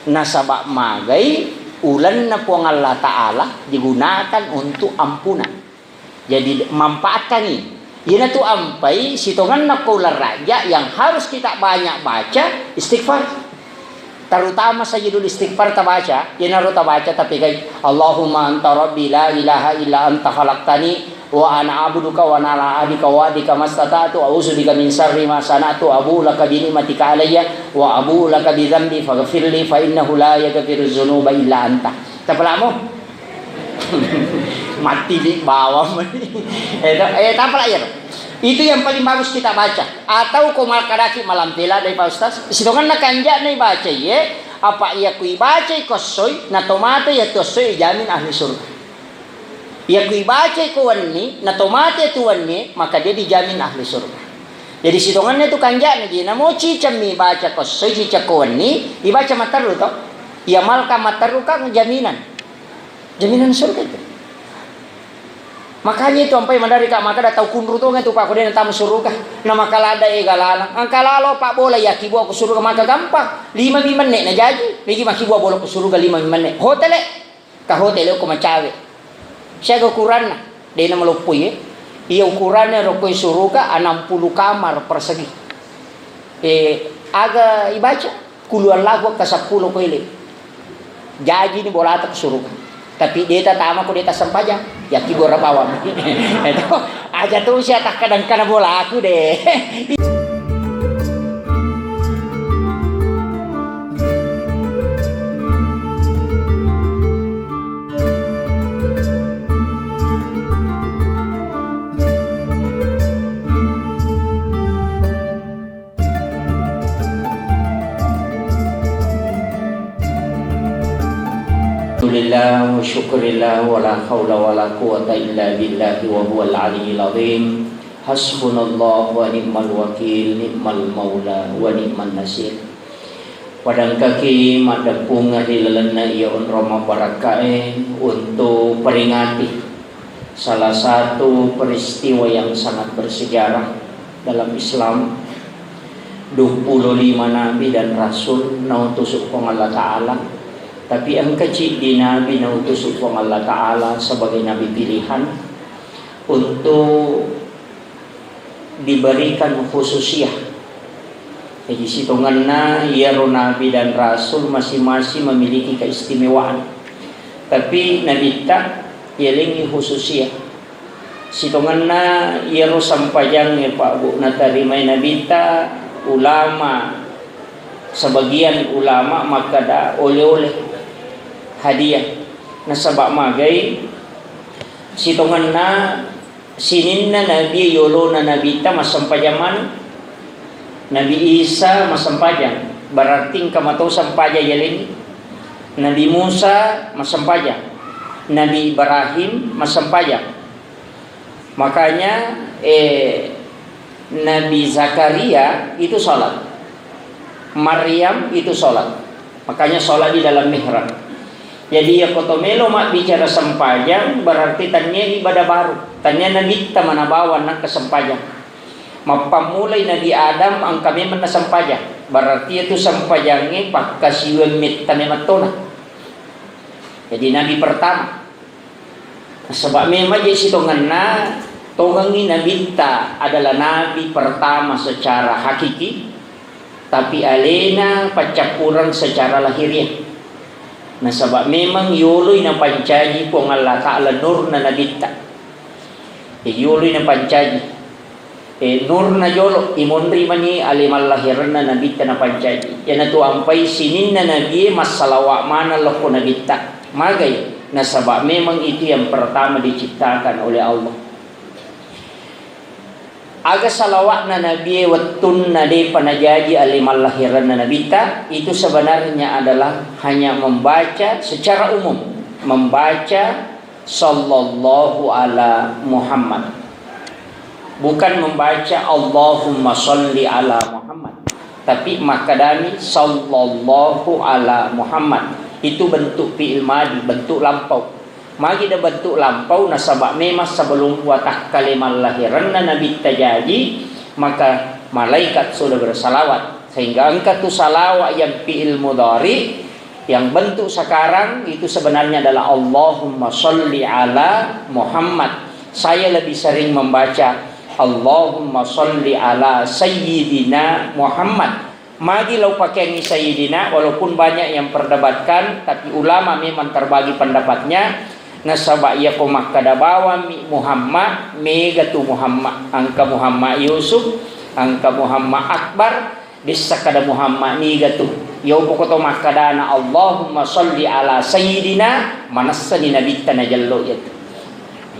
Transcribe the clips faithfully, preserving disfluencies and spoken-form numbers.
Nasaba magai ulenna Puang Allah Ta'ala digunakan untuk ampunan. Jadi, manfaatkangngi. Iyanatu ampai sitongenna ko uleng rajja yang harus kita banyak baca istighfar. Terutama sajidul istighfar tabaca, iyanaro tabaca tapegai, "Allahumma anta rabbi la ilaha illa anta khalaqtani wa ana abduka wa ana ala ahdika wa wa'dika mastata'tu, a'udzu bika min syarri ma sana'tu, abu'u laka bi ni'matika alayya wa abu'u laka bi dzambi faghfirli fa innahu la yaghfirudz dzunuba illa anta." Tapalamo? Mati di bawah. Eh, to-, eh, tapala iyaro. Itu yang paling bagus kita baca. Atau ko malkadaki malam pela dari Pak Ustaz, sitongenna kanja'na ibaca iye, apa iya ku ibacai ko essoi, na tomata iya tu essoi ijamin ahli surga. Iya ku ibacai ko wenni, na tomata iya tu wenni, maka dia dijamin ahli surga. Jadi sitongenna tu kanja'na ji, namo cicammi ibaca ko essoi, cicak ko wenni, ibaca materru to. Iya malka materru kan jaminan. Jaminan surga itu. Makanya itu ampai madari ka makkada tau kunru tonga itu, Pak, ko de' natama suruga. Na makalada ega lalang. Engka lalo, Pak, bola yakkibua ko suruga maka gampang. Lima mi menne' na jaji. Megi makkibua bola ko suruga lima mi menne'. Hotel e. Ka hotel e ko macawe. Siaga ukuranna. De' na maloppoi, eh. Iya ukuranna ro ko suruga enam puluh kamar persegi. Eh, aga ibaca? Qul huwallahu ka seppulo ko ele. Jaji ni bolata ko suruga. Tapi de' tatama ko de' tassempajang. Yakki gora bawang. Itu aja tu sia takkadang kana bolaku de'. Alhamdulillah wa syukurillah wa la haula wa la quwata illa billahi wa huwal aliyyil azim. Hasbunallah wa ni'mal wakil, ni'mal maula wa ni'man nasir. Padangkaki maddeppungeng ri lalenna iya onrong mabbarakkae untuk peringati salah satu peristiwa yang sangat bersejarah dalam Islam, duappulo lima nabi dan rasul nautusu Puang Allah Ta'ala, tapi engka ciddi nabi nautusu Puang Allah Ta'ala sebagai nabi pilihan untuk diberikan khususiyah. Jadi, sitongenna iyaro nabi dan rasul masing-masing memiliki keistimewaan. Tapi nabitta yalengngi khususiyah. Sitongenna iyaro sempajangnge, Pak, Bu, natarimai nabitta, ulama, sebagian ulama makkada oleh-oleh, hadiah. Nasaba magai sitongenna sininna nabie yolona nabitta massempajang maneng. Nabi Isa massempajang, berarti engka mato sempajang yalengngi. Nabi Musa massempajang, Nabi Ibrahim massempajang. Makanya, eh, Nabi Zakaria itu sholat. Maryam itu sholat. Makanya sholat di dalam mihrab. Jadi, iya ko to melo mabbicara sempajang, berarti tania ibadah baru. Tania nabitta mana bawang nangka sempajang. Mappammulai Nabi Adam engka memang nasempajang. Berarti itu sempajangnge pakkasiwiang metta memang tona. Jadi, nabi pertama. Nasaba memang je sitongenna, tongengngi nabitta adalah nabi pertama secara hakiki, tapi alena paccappureng secara lahiriah. Nasaba memang yoloi napancaji Puang Allah Ta'ala nurna nabitta. Yoloi napancaji. Eh, nurna jolo, imonri mani ale mallahirenna nabitta napancaji. Iyanatu ampai sininna nabie massalawa maneng lokko nabitta. Magai? Nasaba memang itu yang pertama diciptakan oleh Allah. Aga salawa'na nabie wettunna depa najaji ale mallahirenna nabitta, itu sebenarnya adalah hanya membaca secara umum, membaca sallallahu ala Muhammad. Bukan membaca Allahumma salli ala Muhammad, tapi makkadami sallallahu ala Muhammad. Itu bentuk fi'il madi, bentuk lampau. Magi da bentuk lampau, nasaba memang sebelum watakkale mallahirenna nabitta jaji, maka malaikat sudah bersalawat. Sehingga engka tu salawat yang fi'il mudhari, Yang bentuk sekarang itu sebenarnya adalah Allahumma sholli ala Muhammad. Saya lebih sering membaca Allahumma sholli ala Sayyidina Muhammad. Magi lao pakeangngi Sayyidina, walaupun banyak yang perdebatkan, tapi ulama memang terbagi pendapatnya. Nasaba iyako makkeda bawammi Muhammad, mega tu Muhammad. Engka Muhammad Yusuf, engka Muhammad Akbar, dessa kada Muhammad niga tu. Iyopoko to makkadana Allahumma sholli ala Sayyidina, manessani nabitta najello iyatu.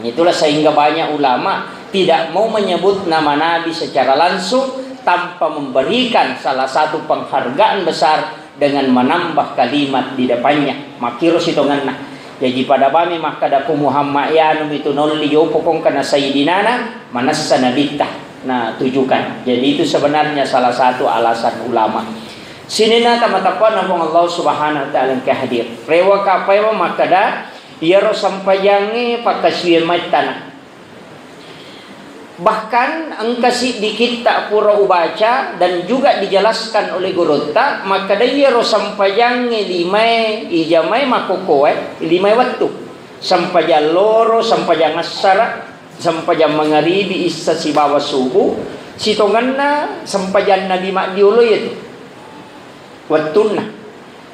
Itulah sehingga banyak ulama tidak mau menyebut nama Nabi secara langsung tanpa memberikan salah satu penghargaan besar dengan menambah kalimat di depannya. Makkiro sitongenna. Jaji pada bami makkada ku Muhammad yanu mitu nolli yopo kongkana Sayyidinana, manessa nabitta na tujukan. Jadi itu sebenarnya salah satu alasan ulama. Sininna tama-, tappa na Puang Allah Subhanahu wa Ta'ala engka hadir. Rewa kapaewa makkada, iyaro sempajangnge pakkasiwiang maittana. Bahkan engka siddi kitta pura ubaca dan juga dijelaskan oleh gurutta, makkada iyaro sempajangnge limae ijamae makkokkoe, limae wettu. Sempajang loro, sempajang assara, sempajang mangaribi, issa sibawa subuh, sitongenna sempajang Nabi maddiolo iyatu wettunna.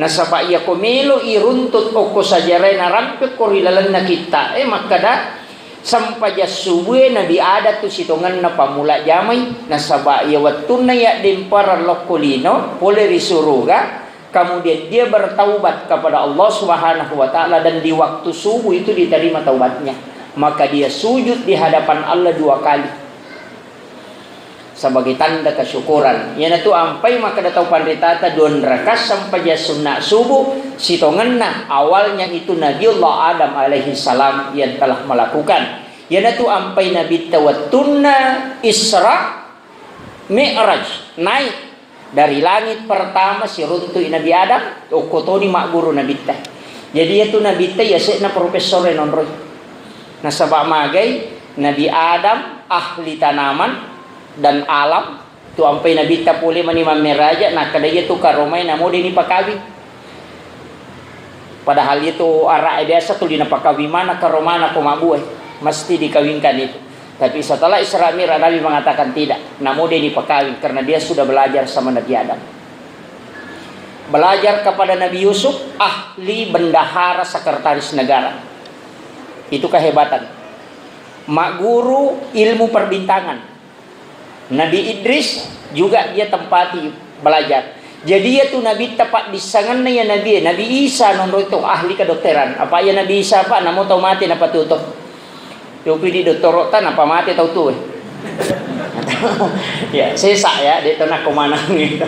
Nasaba iyako melo iruntut okko sajarae narampe ko ri lalenna kitta e makkada, sempajang subue Nabi Adam tu sitongenna pammula jamai, nasaba iya wettunna yaddemparang lokko lino pole ri suruga, kemudian dia bertaubat kepada Allah Subhanahu wa Ta'ala, dan di waktu subuh itu diterima taubatnya, maka dia sujud di hadapan Allah dua kali sebagai tanda kesyukuran. Iyanatu ampai makkeda tau panritata, dua rakaat sempajang sunna subuh, sitongenna awalnya itu Nabiullah Adam alaihi salam yang telah melakukan. Iyanatu ampai Nabitta wettunna Isra Mi'raj, naik dari langit pertama siruntui Nabi Adam, okko toni magguru Nabitta. Jadi iyatu Nabitta yase'na profesor e nonroi. Nasaba magai Nabi Adam ahli tanaman dan alam, tu ampai Nabitta pole mani mammeraja, nakkeda iyatu karomai namo de' ni pakawing. Padahal itu ara'e biasa tuli napakawing mana karomana ko mabbue, mesti dikawingkan itu. Tapi setelah Isra Mi'raj, Nabi mengatakan tidak, namo de' ni pakawing karena dia sudah belajar sama Nabi Adam. Belajar kepada Nabi Yusuf, ahli bendahara sekretaris negara. Itu kehebatan. Magguru ilmu perbintangan. Nabi Idris juga dia tempati belajar. Jadi iyatu Nabitta paddissengenna iya Nabi, Nabi Isa nonroi tu ahli kedokteran. Apa iya Nabi Isa, Pak, namo tau mate napatuto. Yopi di dottoro'ta napamate tau tuwe. Ya, sesa ya, de' to nakko maneng gitu.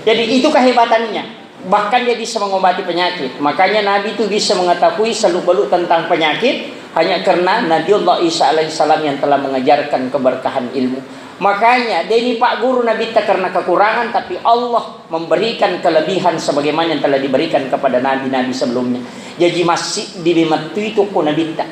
Jadi itu kehebatannya. Bahkan dia bisa mengobati penyakit. Makanya Nabi itu bisa mengetahui seluk-beluk tentang penyakit hanya karena Nabiullah Isa alaihissalam yang telah mengajarkan keberkahan ilmu. Makanya, de' ni pagguru Nabitta karena kekurangan, tapi Allah memberikan kelebihan sebagaimana yang telah diberikan kepada nabi-nabi sebelumnya. Jaji massiddi mettui tu ko Nabitta.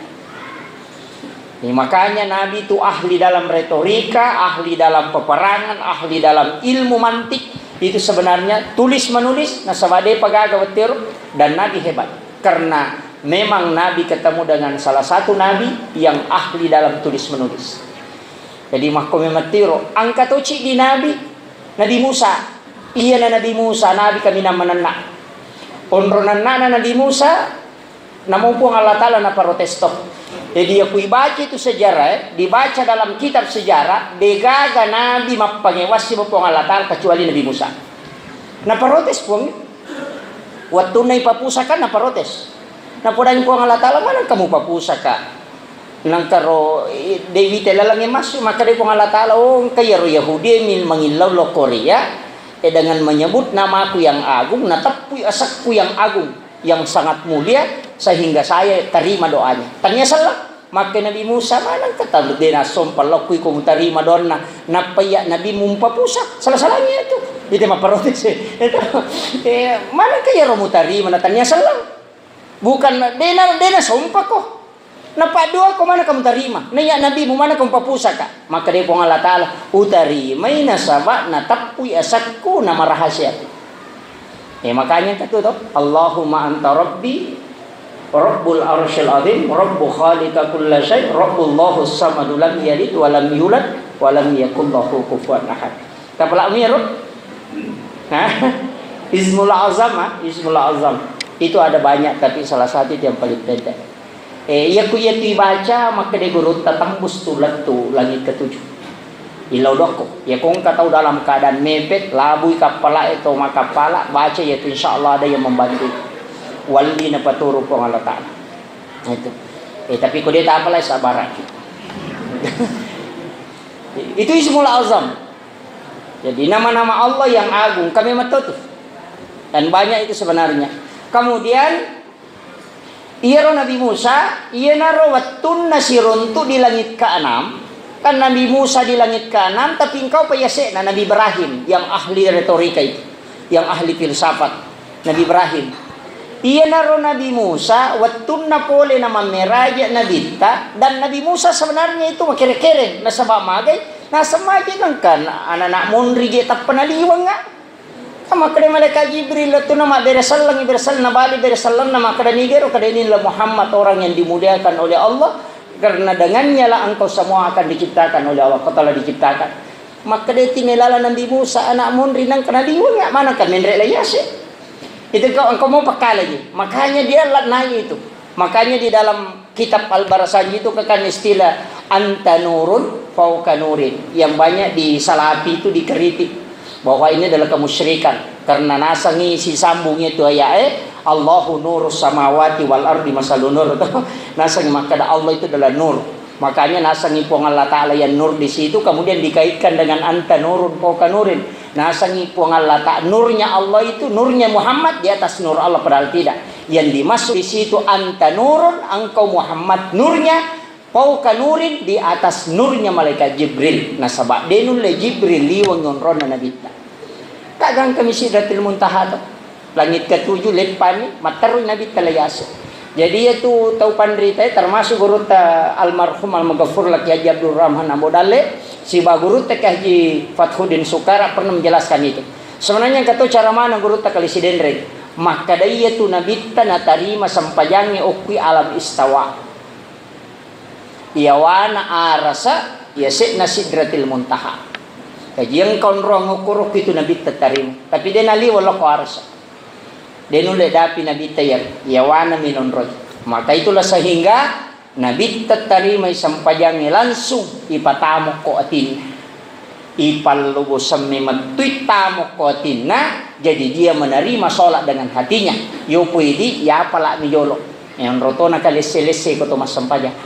Ya, makanya Nabi itu ahli dalam retorika, ahli dalam peperangan, ahli dalam ilmu mantik. Itu sebenarnya tulis menulis, nasaba de'pa gaga wettu ero, dan Nabi hebat. Karena memang Nabi ketemu dengan salah satu nabi yang ahli dalam tulis menulis. Jadi makko memettiro, engka toci di Nabi, Nabi Musa. Iyana Nabi Musa, Nabi kaminang manenna. Onro nennana Nabi Musa, namo Puang Allah Ta'ala naparotes to. Jadi, iya ku ibaca itu sejarah, eh, dibaca dalam kitab sejarah, de'gaga nabi mappangewassi Puang Allah Ta'ala kecuali Nabi Musa. Naparotes Puang. Wettunna ipapusaka naparotes. Napodangi Puang Allah Ta'ala, "Maneng kamu papusaka?" Nangkaro, eh, Dewi Telalange massu, maka dari Puang Allah Ta'ala, "Oh, engka iyaro Yahudi min mangillau lo Korea, eh, dengan menyebut namaku yang agung, nateppui asekku yang agung." Yang sangat mulia sehingga saya terima doanya. Tania selleng, makke Nabi Musa, maneng kata de' nassompa lokku iko mutarima doanna, nappa iya Nabi mumpapusa, salah-salahnya itu. Itu maparotes itu. Eh, maneng ke iyaro mutarima na tania selleng. Bukan de' na, de' nasompako. Nappa dua ko mana kamu tarima? Naiya Nabi mu mana kamu papusaka? Maka dia Puang Allah Ta'ala, utarimai nasaba nateppui asakku nama rahasia. Eh, makanya kata tuh, "Allahumma anta rabbi, rabbul arsyil azim, rabbu khaliqa kulla syai, rabbullahu samadu lam yalid wa lam yulad, wa lam yakul lahu kufuwan ahad." Tapalak miro? Hah? Ismul Azam, ah? Ismul Azam. Itu ada banyak, tapi salah satu itu yang paling pendek. Eh, iya ku iya tu ibaca, makkeda gurutta, tembus tu lettu langit ketujuh. Ilau dokko. Iya ko engka tau dalam keadaan mepet, labui kappala e to makappala, baca iya tu, insya Allah ada yang membantu. Walli na paturu Puang Allah Ta'ala. Nah, itu. Eh, tapi ko dia tak apalah, sabar. Itu Ismul Azam. Jadi nama-nama Allah yang agung, kami matotu. Dan banyak itu sebenarnya. Kemudian, iyaro Nabi Musa, iyanaro wettunna siruntu di langit keenam, kan Nabi Musa di langit keenam, tapi engkau pa yase'na Nabi Ibrahim yang ahli retorika itu, yang ahli filsafat, Nabi Ibrahim. Iyanaro Nabi Musa, wettunna pole na mammeraja Nabitta, dan Nabi Musa sebenarnya itu makere-kereng, nasaba magai, naseng magai nengka anak-anak monri je tappa naliweng, ah. Makkeda malaikat Jibril, "Lettu na mabbere selleng, bere selleng, nabali bere sellenna, makkeda, 'Nigero kadeni la Muhammad orang yang dimuliakan oleh Allah, karena dengannya lah engkau semua akan diciptakan oleh Allah, kau telah diciptakan.'" Makkeda ti melala Nabi Musa, anak monri nengka naliweng, ya, mana ka menre la yase. Itu kau engkau mau pekala ji. Makanya dia la-, naik itu. Makanya di dalam kitab Al-Barasanji itu kan istilah anta nurun fauka nurin. Yang banyak di Salafi itu dikritik bahwa ini adalah kemusyrikan. Karena nasangi sisambung itu ayat, eh, "Allahu nurus samawati wal ardi masalu nur." Nasangi makkeda Allah itu adalah nur. Makanya nasangi Puang Allah Ta'ala yang nur di situ, kemudian dikaitkan dengan anta nurun fauka nurin. Nasangi Puang Allah Ta'ala, nurnya Allah itu, nurnya Muhammad di atas nur Allah, padahal tidak. Yang dimaksud di situ, anta nurun, engkau Muhammad nurnya, fauka nurin, di atas nurnya malaikat Jibril. Nasaba de nulle Jibril liweng onronna Nabitta. Kagangkami Sidratil Muntaha to. Langit ketujuh leppani, matterru Nabitta la yase. Jadi, iya tu tau panrita, termasuk gurutta almarhum almaghfur laki Haji Abdul Rahman Ambo Dalle, siba gurutta Ki Haji Fathuddin Sukara pernah menjelaskan itu. Sebenarnya engka to cara mana gurutta Kali Sidenreng. Makkeda iya tu Nabitta natarima sempajangnge okki alam istawa. Iyawana arasa, yase'na Sidratil Muntaha. Kajian kaunrong ukuruk itu Nabitta tarima. Tapi de naliwa loko arasa. De nulle dapi Nabitta iya, iyawana minonroi. Maka itulah sehingga Nabitta tarimai sempajangnge langsung ipatamokko atinna. Ipallubu semmi mettui tamokko atinna, jadi dia menerima sholat dengan hatinya. Yopo idi, yapala mi jolo. Enro tona kalesse-lesse ko to massempajang.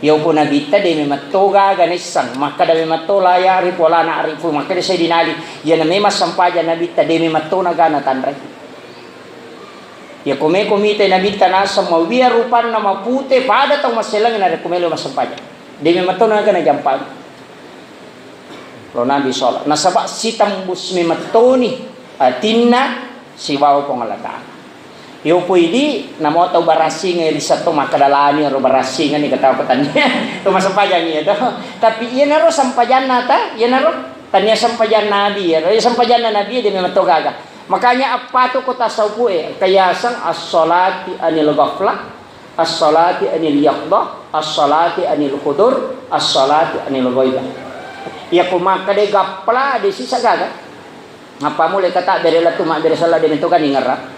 Yopo Nabitta de memetto gaga naissang, makkada memetto la ya'rifu wa la na'rifu, makkada Sayyidina Ali, iyana memang sempajang Nabitta de memetto na gana tanrai. Yako meko mita Nabitta naseng mawia rupanna mapute pada tau masseleng narekko melo massempajang. De memetto na gana jampang. Lo Nabi sholat. Nasaba sitembus memettoni atinna sibawa Puang Allah Ta'ala. Yopo idi namo tau barassing ri setto makkada lani ro barassing ni kata ko tania. To massempajang iya to. Tapi iyanaro sempajanna ta, iyanaro tania sempajang Nabi iyaro. Iya sempajanna Nabi de memetto gaga. Makanya appatu ko tasawufu e, kayaseng as-sholati anil ghaflah, as-sholati anil yaqdah, as-sholati anil hudur, as-sholati anil ghaibah. Iya ko makkada gappala de sisa gaga. Nappa mulai kata bere lettu mabbere sella de metto gani ngerra.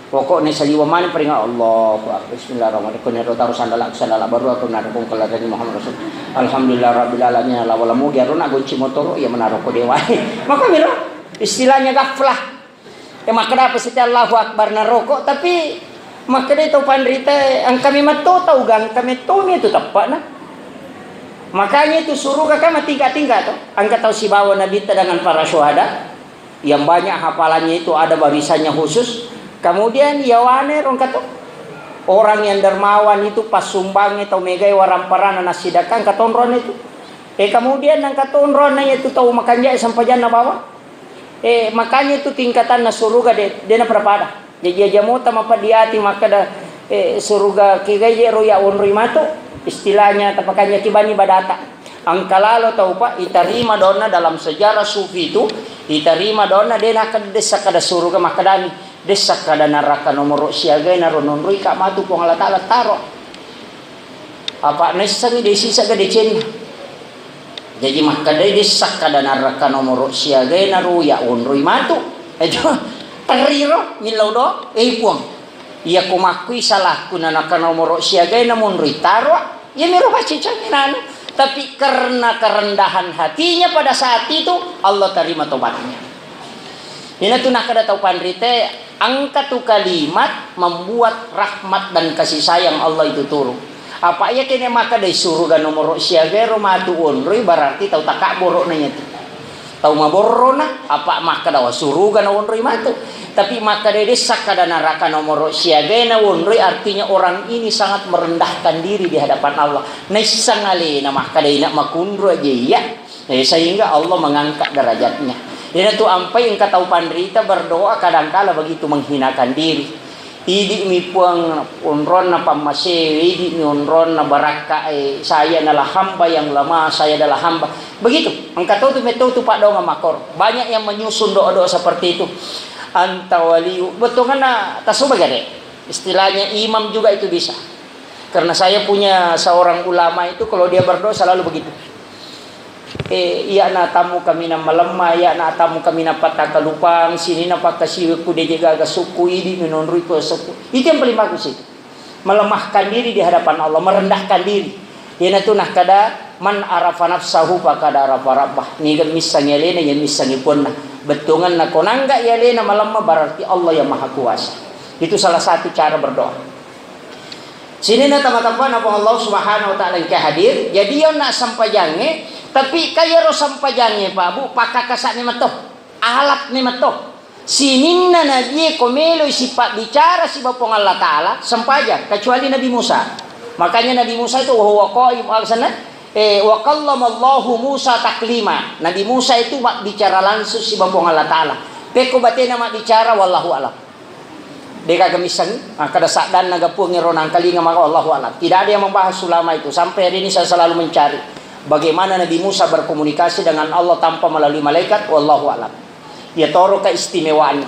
Pokokna saliwa mani peringat Allahu Akbar. Bismillahirrahmanirrahim. Kuniro taru sandala sandala baru aku nada kong kala dari Muhammad Rasul. Alhamdulillah rabbil alamin. Ala wala mugi aruna gonci motoro iya menaro ko dewa. Maka miro istilahnya gaflah. E makkada apa siti Allahu Akbar naroko, tapi makkada tau panrita engka memetto tau ga engka metto mi itu teppana. Makanya itu suruga kan matingkat-tingkat to. Engka tau sibawa Nabitta dengan para syuhada yang banyak hafalannya itu ada barisannya khusus. Kemudian yawane rongka to. Orang yang dermawan itu passumbangnya tau megai waramparana nasidakang katonrona itu. E kemudian nang katonrona itu tau makanja sempajanna bawa. Eh, makanya itu tingkatanna suruga de, de napada-pada. Jaji aja mota mapeddi ati makkeda, eh, suruga kegai je ro ya onroi mato, istilahnya tapakanja kibani badata. Engka lalo tau, Pak, itarima donna dalam sejarah sufi itu, itarima donna de' nakkeda dessa kada suruga, makkedami, "Dessa kada naraka nomoro siaga na ro nonroi ka matu Puang Allah Taala taro." Apa naissengi de' sisa ga decenna. Jaji makkedai, "Dessa kada naraka nomoro siaga na ro ya onroi matu." Ejo, teriro millau do, "Eh, Puang, iya ko makkui salahku na naka nomoro siaga na monroi taro." Iyamiro paccicang nanu. Tapi karena kerendahan hatinya pada saat itu, Allah terima tobatnya. Ina tu nakkeda tau panrite, engka tu kalimat membuat rahmat dan kasih sayang Allah itu turun. Apa iya kene makkeda suruga nomoro siaga ro matu onroi, berarti tau takabboro na iyatu. Tau maborrona, apa makkeda, "Wah, suruga na onroi matu." Tapi makkeda, "Dessa kada naraka nomoro siaga na onroi," artinya orang ini sangat merendahkan diri di hadapan Allah. Naisseng alena makkeda, "Ina makunro aja iya." Eh, sehingga Allah mengangkat derajatnya. Ina tu ampai engka tau panrita berdoa kadangkala begitu menghinakan diri. Idi'mi Puang onronna pammasewe, idi'mi onronna barakka e, saya adalah hamba yang lemah, saya adalah hamba. Begitu, engka to tu metto tu paddoangeng makkoro. Banyak yang menyusun doa-doa seperti itu. Anta waliu, bettuanna tasoba gare. Istilahnya imam juga itu bisa. Karena saya punya seorang ulama itu kalau dia berdoa selalu begitu. Eh, iyana tammu kaminang malemma, iyana tammu kaminang pattakalupang, sininna pakkasiwekku deje gaga sukku, idi minonroi ko sukku. Itu yang paling bagus itu. Melemahkan diri di hadapan Allah, merendahkan diri. Iyanatu nakkeda, "Man arafa nafsahu faqad arafa rabbah." Niga missengi alena, iya missengi Puanna. Bettuanna ko nangga alena malemma, berarti Allah yang Maha Kuasa. Itu salah satu cara berdoa. Sininna tama-tamana Puang Allah Subhanahu wa Ta'ala engka hadir. Jadi, yonna sempajangnge, tapi kayaro sempajangnge, Pak Bu, pakkakasa'ni metto, alatni metto. Sininna nabie ko meloi sipabbicara siba Puang Allah Ta'ala, sempajang, kecuali Nabi Musa. Makanya Nabi Musa itu wa huwa qaim, alasanna, eh, "Wa kallamallahu Musa taklima." Nabi Musa itu bicara langsung siba Puang Allah Ta'ala. Pekko batena mabbicara, wallahu alam. Degaga missengi, makkeda saddanna ga Puang ero nangkalinga maka, wallahu alam. Tidak ada yang membahas ulama itu. Sampai hari ini saya selalu mencari bagaimana Nabi Musa berkomunikasi dengan Allah tanpa melalui malaikat, wallahu alam. Iya toro keistimewaannya.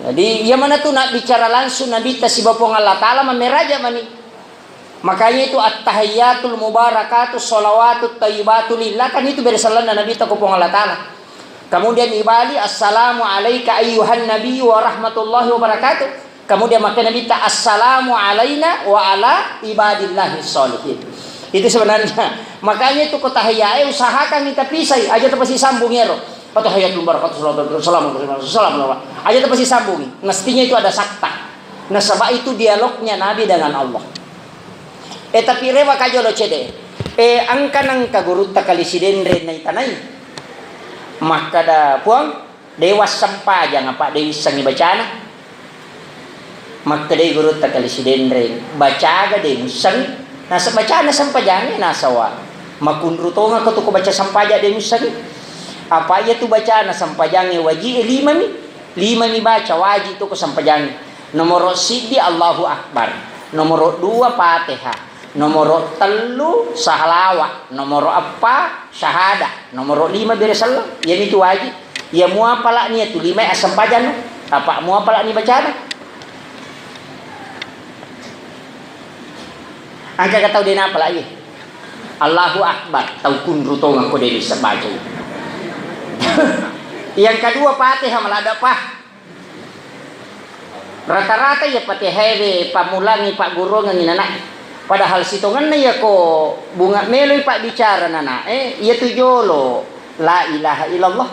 Jadi, iya mana tu nak bicara langsung Nabitta siba Puang Allah Ta'ala, mammeraja mani. Makanya itu, "At-tahiyyatul mubarakatus shalawatut thayyibatu lillah," kan itu bere sellenna Nabitta ko Puang Allah Ta'ala. Kemudian ibali, "Assalamu alaika ayyuhan nabiyyu wa rahmatullahi wa barakatuh." Kemudian makkeda Nabitta, "Assalamu alaina wa ala ibadillahi sholihin." Itu sebenarnya. Makanya itu ko tahiyyae usahakan kita pisai, aja tapasisambung ero. At-tahiyyatul mubarakatuh, salawatut, salam, salam, salam. Aja tapasisambungi. Mestinya itu ada sakta. Nasaba itu dialognya Nabi dengan Allah. Eh, tapi rewa ka jolo cede. Eh, engka nengka gurutta kali Sidenreng naitanai. Makkeda, "Puang, de wassempajang apa de wissengi bacana?" Makkedai gurutta kali Sidenreng, "Bacaga de musseng." Nasa bacana sempajangnge, nasawa makunru tongako tu ko baca sempajang de mussengi. Apa iya tu bacana sempajangnge waji e limami. Limami baca waji tu ko sempajangnge. Nomoro siddi Allahu Akbar. Nomoro dua Fatihah. Nomoro tellu sahalawa, nomoro eppa syahada, nomoro lima bere selleng. Iyami tu waji. Iya muapalani iya tu lima assempajannu. Apa muapalani bacana? Engka ka tau de napala iya. Allahu Akbar, tau kunru tongako de bisa baca. Yang kedua Fatihah maladda pa. Rata-rata iya Fatihae we pammulangngi pagguruangengngi nanae. Padahal sitongenna iya ko bunga meloi pabbicara nanae, iya tu jolo la ilaha illallah.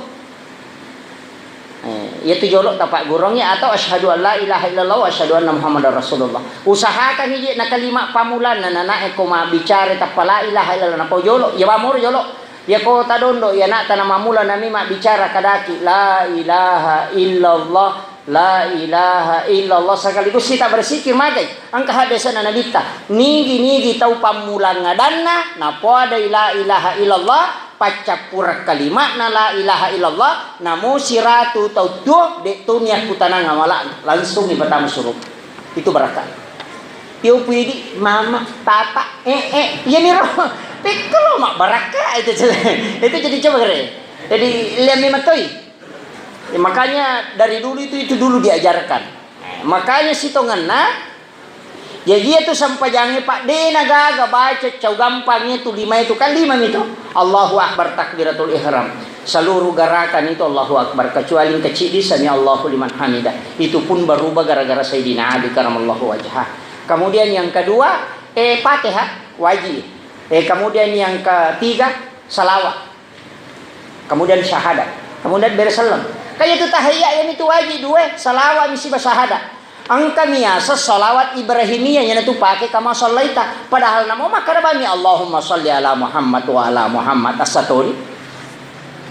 Eh, iya tu jolo tapagguruangngi atau asyhadu an la ilaha illallah wa asyhadu anna Muhammadar Rasulullah. Usahakan ije na kalima pammulanna nanae ko mabbicara tappa la ilaha illallah napau jolo, iya bamoro jolo. Iya ko tadondo, iya nak tana mamula nami mabbicara kadaki, "La ilaha illallah, la ilaha illallah," sekaligus kita bersikir magai. Engka hadesana Nabitta, nigi-nigi tau pammulang adanna, napoadai la ilaha illallah, paccappureng kalima'na la ilaha illallah, namo siratu tau tuo, de toni akkutanang amala'na, langsung ipatama suruga. Itu barakka. Iyo puidi, mama, tata, eh, eh, iyaniro. Pekkolo mabbarakka itu, itu jadi coba kere. Jadi lihat memang toi. Ya, makanya dari dulu itu, itu dulu diajarkan. Makanya sitongenna, ya, iya tu sempajangnge, Pak, de na gaga baca cau gampang itu lima itu, kan lima itu. Allahu Akbar, takbiratul ihram. Seluruh gerakan itu Allahu Akbar, kecuali yang kecil di sami Allahu liman hamidah. Itu pun berubah gara-gara Sayyidina Ali karamallahu wajhah. Kemudian yang kedua, eh, Fatihah wajib. Eh, kemudian yang ketiga, salawat. Kemudian syahadat. Kemudian beres selleng. Kaya tu tahiyya yang itu wajib dua, salawat misi ba syahadat. Engka miasa salawat Ibrahimiyah yang itu pakai kama sallaita. Padahal namo makkada bami Allahumma salli ala Muhammad wa ala Muhammad, assatoni.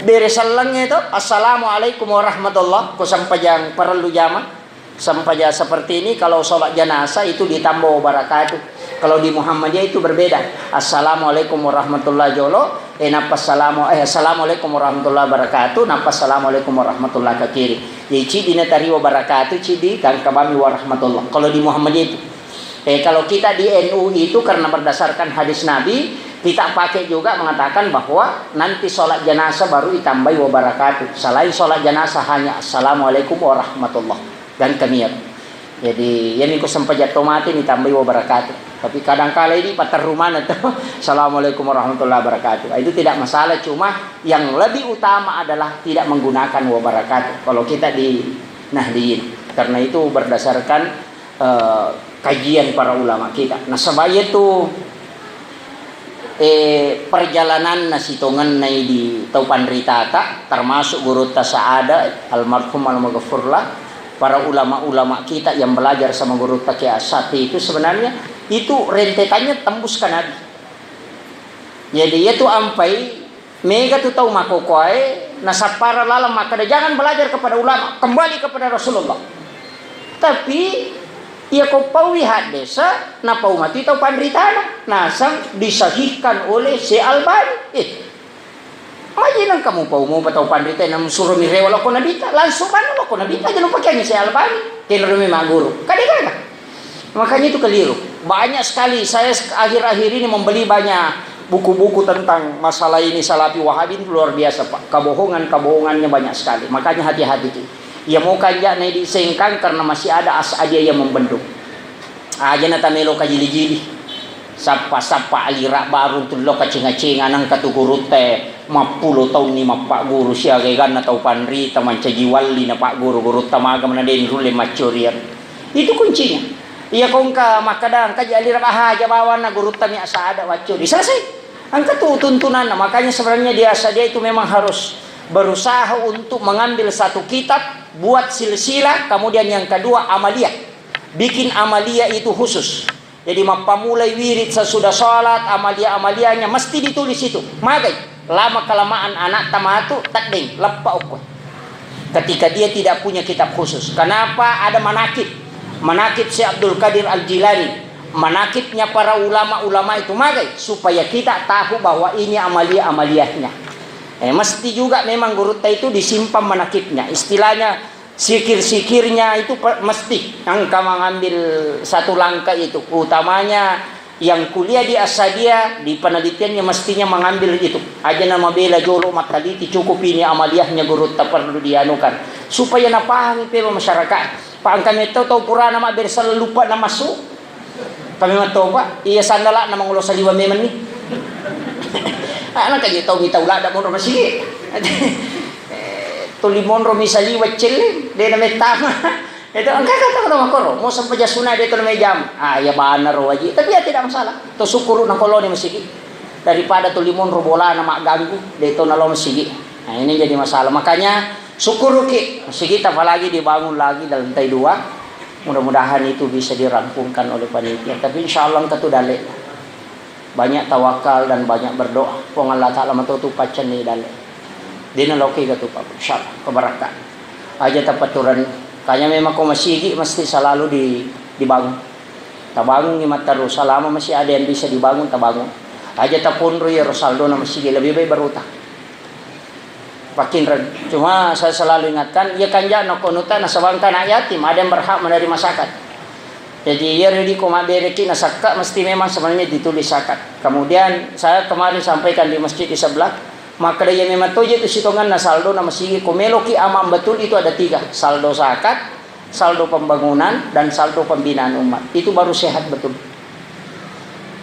Beres selleng itu, assalamualaikum warahmatullah, ko sempajang parellu jama. Sempaja seperti ini, kalau sholat jenazah itu ditambah wabarakatuh. Kalau di Muhammadiyah itu berbeda. Assalamualaikum warahmatullahi jolo, eh, nappa salamu-, eh, assalamualaikum warahmatullahi wabarakatuh, nappa assalamualaikum warahmatullahi ke kiri. Jadi, cidi natari wabarakatuh, cidi gangka bami warahmatullah. Kalau di Muhammadiyah itu. Eh, kalau kita di N U itu karena berdasarkan hadis Nabi, kita pakai juga mengatakan bahwa nanti sholat jenazah baru ditambahi wabarakatuh. Selain sholat jenazah hanya assalamualaikum warahmatullah. Dan kami ya. Jadi, ya minggu sempajang to mati ni tambahi wabarakatuh. Tapi kadang kala ini paterru mana tu. Assalamualaikum warahmatullahi wabarakatuh. Itu tidak masalah, cuma yang lebih utama adalah tidak menggunakan wabarakatuh. Kalau kita di Nahdiyin. Karena itu berdasarkan, eh, kajian para ulama kita. Nasaba iyatu, eh, perjalananna sitongenna di tau panritata, termasuk gurutta Saada, almarhum almaghfurlah, para ulama-ulama kita yang belajar sama gurutta Kiai Asati itu sebenarnya itu rentetannya tembus ke Nabi. Jadi, iyatu ampai mega tu tau makokoae nasappara laleng makkeda, "Jangan belajar kepada ulama, kembali kepada Rasulullah." Tapi iya ko paui haddesa, napau mati tau panritana, nasang disahihkan oleh Syekh Albani. Eh, maji nang kamu pau mau tau panrita, nang suruh mi rewa loko nabita, langsung mana loko nabita, jangan pakai ni Syekh Albani. Kena rumi maguru. Kadega. Makanya itu keliru. Banyak sekali saya sek-, akhir-akhir ini membeli banyak buku-buku tentang masalah ini Salafi Wahabi itu luar biasa, Pak. Kebohongan-kebohongannya banyak sekali. Makanya hati-hati ki. Ya mau kanjak naik di Sengkang karena masih ada As'adiyah yang membendung. Aja na tamelo kajili-jili. Sappa-sappa alira baru tullo kaceng-kaceng anang katu gurutta mappulo taunni mappagguru siaga eganna tau panrita mancaji walli na pagguru gurutta maga mana den rulle maccorian. Itu kuncinya. Iya, ko engka makkada, engka ji alira, aha, aja bawanna gurutta mi asada waccuri. Selesai. Engka tu tuntunanna. Makanya sebenarnya di Asadiah itu memang harus berusaha untuk mengambil satu kitab, buat silsilah, kemudian yang kedua amaliyah. Bikin amaliyah itu khusus. Jadi, mappamulai wirid, sesudah salat, amalia-amalianya mesti ditulis itu. Magai, lama kelamaan anak tamatu, teddeng, leppa okko. Ketika dia tidak punya kitab khusus. Kenapa ada manakib? Manakib Syekh Abdul Qadir Al-Jilani. Manakibnya para ulama-ulama itu magai, supaya kita tahu bahwa ini amalia-amaliahnya. Eh, mesti juga memang gurutta itu disimpan manakibnya. Istilahnya, sikir-sikirnya itu pe-, mesti engka mengambil satu langkah itu, utamanya yang kuliah di Asadia, di penelitiannya mestinya mengambil itu. Aja nama bela jolo mattaliti, cukup ini amaliyahnya gurutta perlu dianukan supaya napahami pe masyarakat. Pak, engka metto tau purana mabbere selalu lupa na masuk. Kami mattopa, iya sandala na mangolo saliwa memang ni. Anak aja tau mitau lada monro masigi. Eh, tuli monro mi saliwa celle, de na mettama. Itu engka kata kata makoro, mau sampai jasuna de to na mejam. Ah, iya bana ro waji, tapi ya tidak masalah. To syukuru na koloni masigi. Daripada tuli monro bola na magganggu, de to na lo masigi. Nah, ini jadi masalah. Makanya syukuruki, masigi apalagi dibangun lagi dalam lantai dua. Mudah-mudahan itu bisa dirampungkan oleh panitia. Tapi insya Allah engka tu dalle. Banyak tawakal dan banyak berdoa. Puang Allah Ta'ala matotu paccanni dalle. Dina loki gatu, Pak. Insya Allah, keberkah. Aja tapaturan. Kanya memang ko masigi mesti selalu di, dibangun. Tabangun ni matteru. Selama masih ada yang bisa dibangun, tabangun. Aja tapunru ya Rosaldo na masigi lebih baik berutang. Pakinreng. Cuma saya selalu ingatkan, iya kanjana ko nuta nasaba engka anak yatim, ada yang berhak menerima zakat. Jadi, iyaro idi ko mabbereki nasakka, mesti memang sebenarnya ditulis zakat. Kemudian, saya kemarin sampaikan di masjid di sebelah, makkeda iya memang toje tu sitongenna saldo na masigi, ko meloki aman betul itu ada tiga, saldo zakat, saldo pembangunan, dan saldo pembinaan umat. Itu baru sehat betul.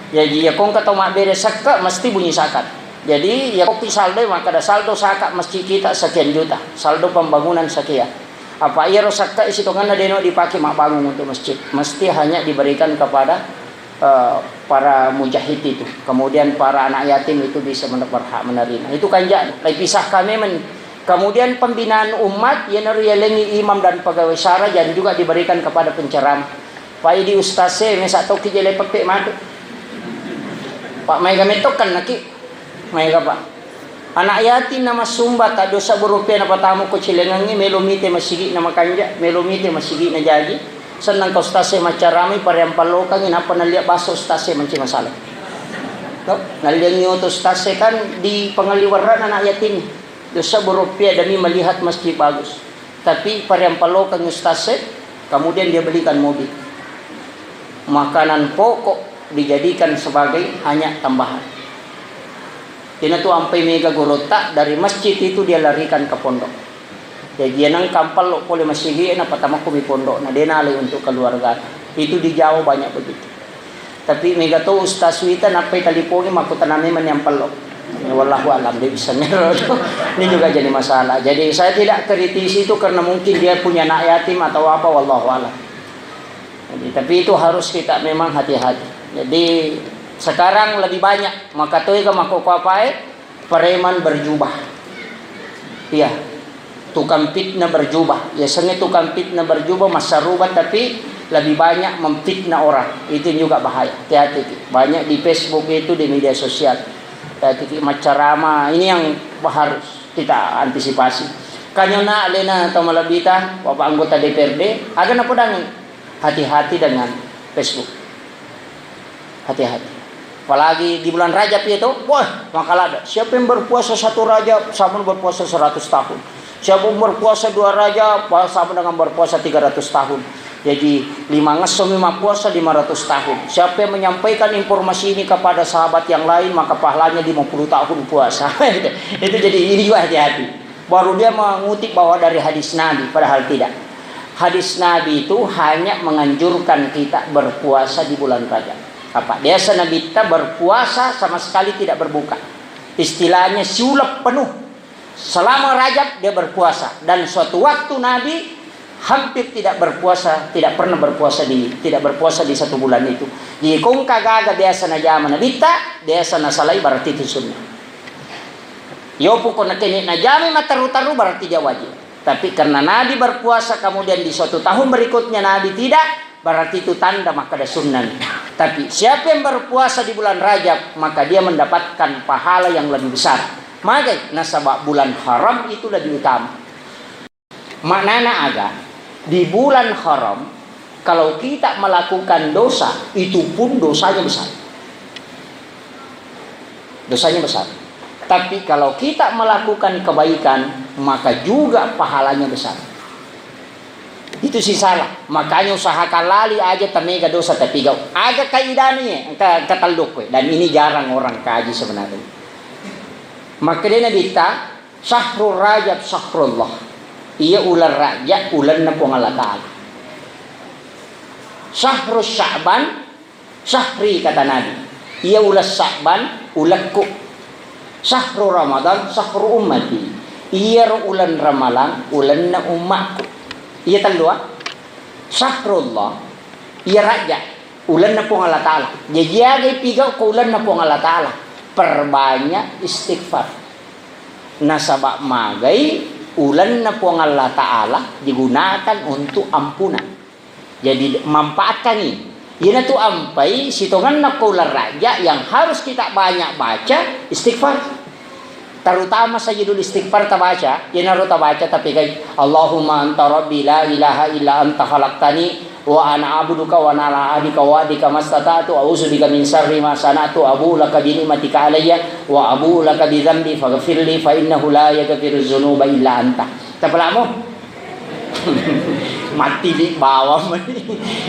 Jaji, iya ko engka tau mabbere sekka, mesti bunyi zakat. Jadi, iya ko ki saldo, makkeda saldo zakat masjid kita sekian juta, saldo pembangunan sekian. Apa iyaro sekka sitongenna deno dipake mabbangung untuk masjid. Mesti hanya diberikan kepada, eh, para mujahid itu. Kemudian para anak yatim itu bisa men-, berhak menerima. Itu kan ja-, lepisahkan memang. Kemudian pembinaan umat, iyanaro yalengi imam dan pegawai syara, dan juga diberikan kepada penceramah. Pai di ustaz e, mesa tokki jele peppe matu. Pak, maega metokkan naki. Maega, Pak. Anak yatim na massumba, taddosa berupiah napatamu ko cilengengngi, melo mite masigina makanja, melo mite masigina jaji. Sennang ka ustaz e maccaramai, pareang pallokangi, nappa nalliang basso ustaz e manci masalah. To, nalliang nyoto ustaz e kan di pengaliwarrana anak yatim. Dosa berupiah demi melihat masjid bagus. Tapi pareang pallokangi ustaz e, kemudian dia belikan mobil. Makanan pokok dijadikan sebagai hanya tambahan. Ina tu ampai mega gorotta dari masjid itu dia larikan ke pondok. Jadi, iya nengka ampallo pole masigi, na patamakku mi pondok, na dena alai untuk keluarga. Itu di Jawa banyak begitu. Tapi mega to ustaz wita nappai talipongi makkutana memang yang pello. Ya, wallahu alam, dia bisa ngero. Ini juga jadi masalah. Jadi, saya tidak kritisi itu karena mungkin dia punya anak yatim atau apa, wallahu alam. Jadi, tapi itu harus kita memang hati-hati. Jadi, sekarang lebih banyak, maka toi ka makkoko apae, preman berjubah. Iya, tukang fitnah berjubah. Biasanya tukang fitnah berjubah massaruba, tapi lebih banyak memfitnah orang. Itu juga bahaya. Hati-hati ki. Banyak di Facebook itu, di media sosial. Hati-hati ki, maccarama. Ini yang harus kita antisipasi. Kanyona alena atau malebita, Bapak anggota D P R D, aga napodangi. Hati-hati dengan Facebook. Hati-hati. Apalagi di bulan Rajab itu, wah, maka ada. Siapa yang berpuasa satu Rajab, sama berpuasa seratus tahun. Siapa yang berpuasa dua Rajab, wah, sama dengan berpuasa tiga ratus tahun. Jadi, lima ngesso memang puasa lima ratus tahun. Siapa yang menyampaikan informasi ini kepada sahabat yang lain, maka pahalanya lima puluh tahun puasa. Itu jadi, ini juga hati-hati. Baru dia mengutip bahwa dari hadis Nabi, padahal tidak. Hadis Nabi itu hanya menganjurkan kita berpuasa di bulan Rajab. Apa? Biasa Nabi kita berpuasa sama sekali tidak berbuka. Istilahnya siuleng penuh. Selama Rajab dia berpuasa. Dan suatu waktu Nabi hampir tidak berpuasa, tidak pernah berpuasa di, tidak berpuasa di satu bulan itu. Jadi, ko engka gaga biasa najama Nabitta, biasa nasalai, berarti itu sunnah. Yopu ko nakene najami matteru-teru, berarti dia wajib. Tapi karena Nabi berpuasa, kemudian di suatu tahun berikutnya Nabi tidak, berarti itu tanda makkeda sunnah. Tapi siapa yang berpuasa di bulan Rajab, maka dia mendapatkan pahala yang lebih besar. Magai? Nasaba bulan haram itu lebih utama. Maknana aga? Di bulan haram, kalau kita melakukan dosa, itu pun dosanya besar. Dosanya besar. Tapi kalau kita melakukan kebaikan, maka juga pahalanya besar. Itu si salah. Makanya usahakan lali aja tamega dosa tapigau. Aga kaidahnya, engka, engka tellukku. Dan ini jarang orang kaji sebenarnya. Makanya Nabitta, "Syahrul Rajab syahrullah." Iya uleng Rajab, ulenna Puang Allah Ta'ala. "Syahrul Sya'ban syahri," kata Nabi. Iya uleng Sya'ban, ulekku. "Syahru Ramadan syahru ummati." Iyaro uleng Ramalang, ulenna ummakku. Iya tellu, ah. Syahrullah, iya Rajab, ulenna Puang Allah Ta'ala. Jaji, aga ipigau ko ulenna Puang Allah Ta'ala? Perbanyak istighfar. Nasaba magai ulenna Puang Allah Ta'ala digunakan untuk ampunan. Jadi, manfaatkangi. Iyanatu ampai sitongenna ko uleng Rajab yang harus kita banyak baca istighfar. Terutama Sayyidul Istighfar tabaca, iyanaro tabaca tapegai, "Allahumma anta rabbi la ilaha illa anta khalaqtani wa ana abduka wa ana ala ahdika wa wa'dika mastata'tu, a'udzubika min syarri ma sana'tu, abu'u laka bi ni'matika alayya wa abu'u laka bi dzambi faghfirli fa innahu la yaghfiru dzunuba illa anta." Tapalamo? Mati di bawang.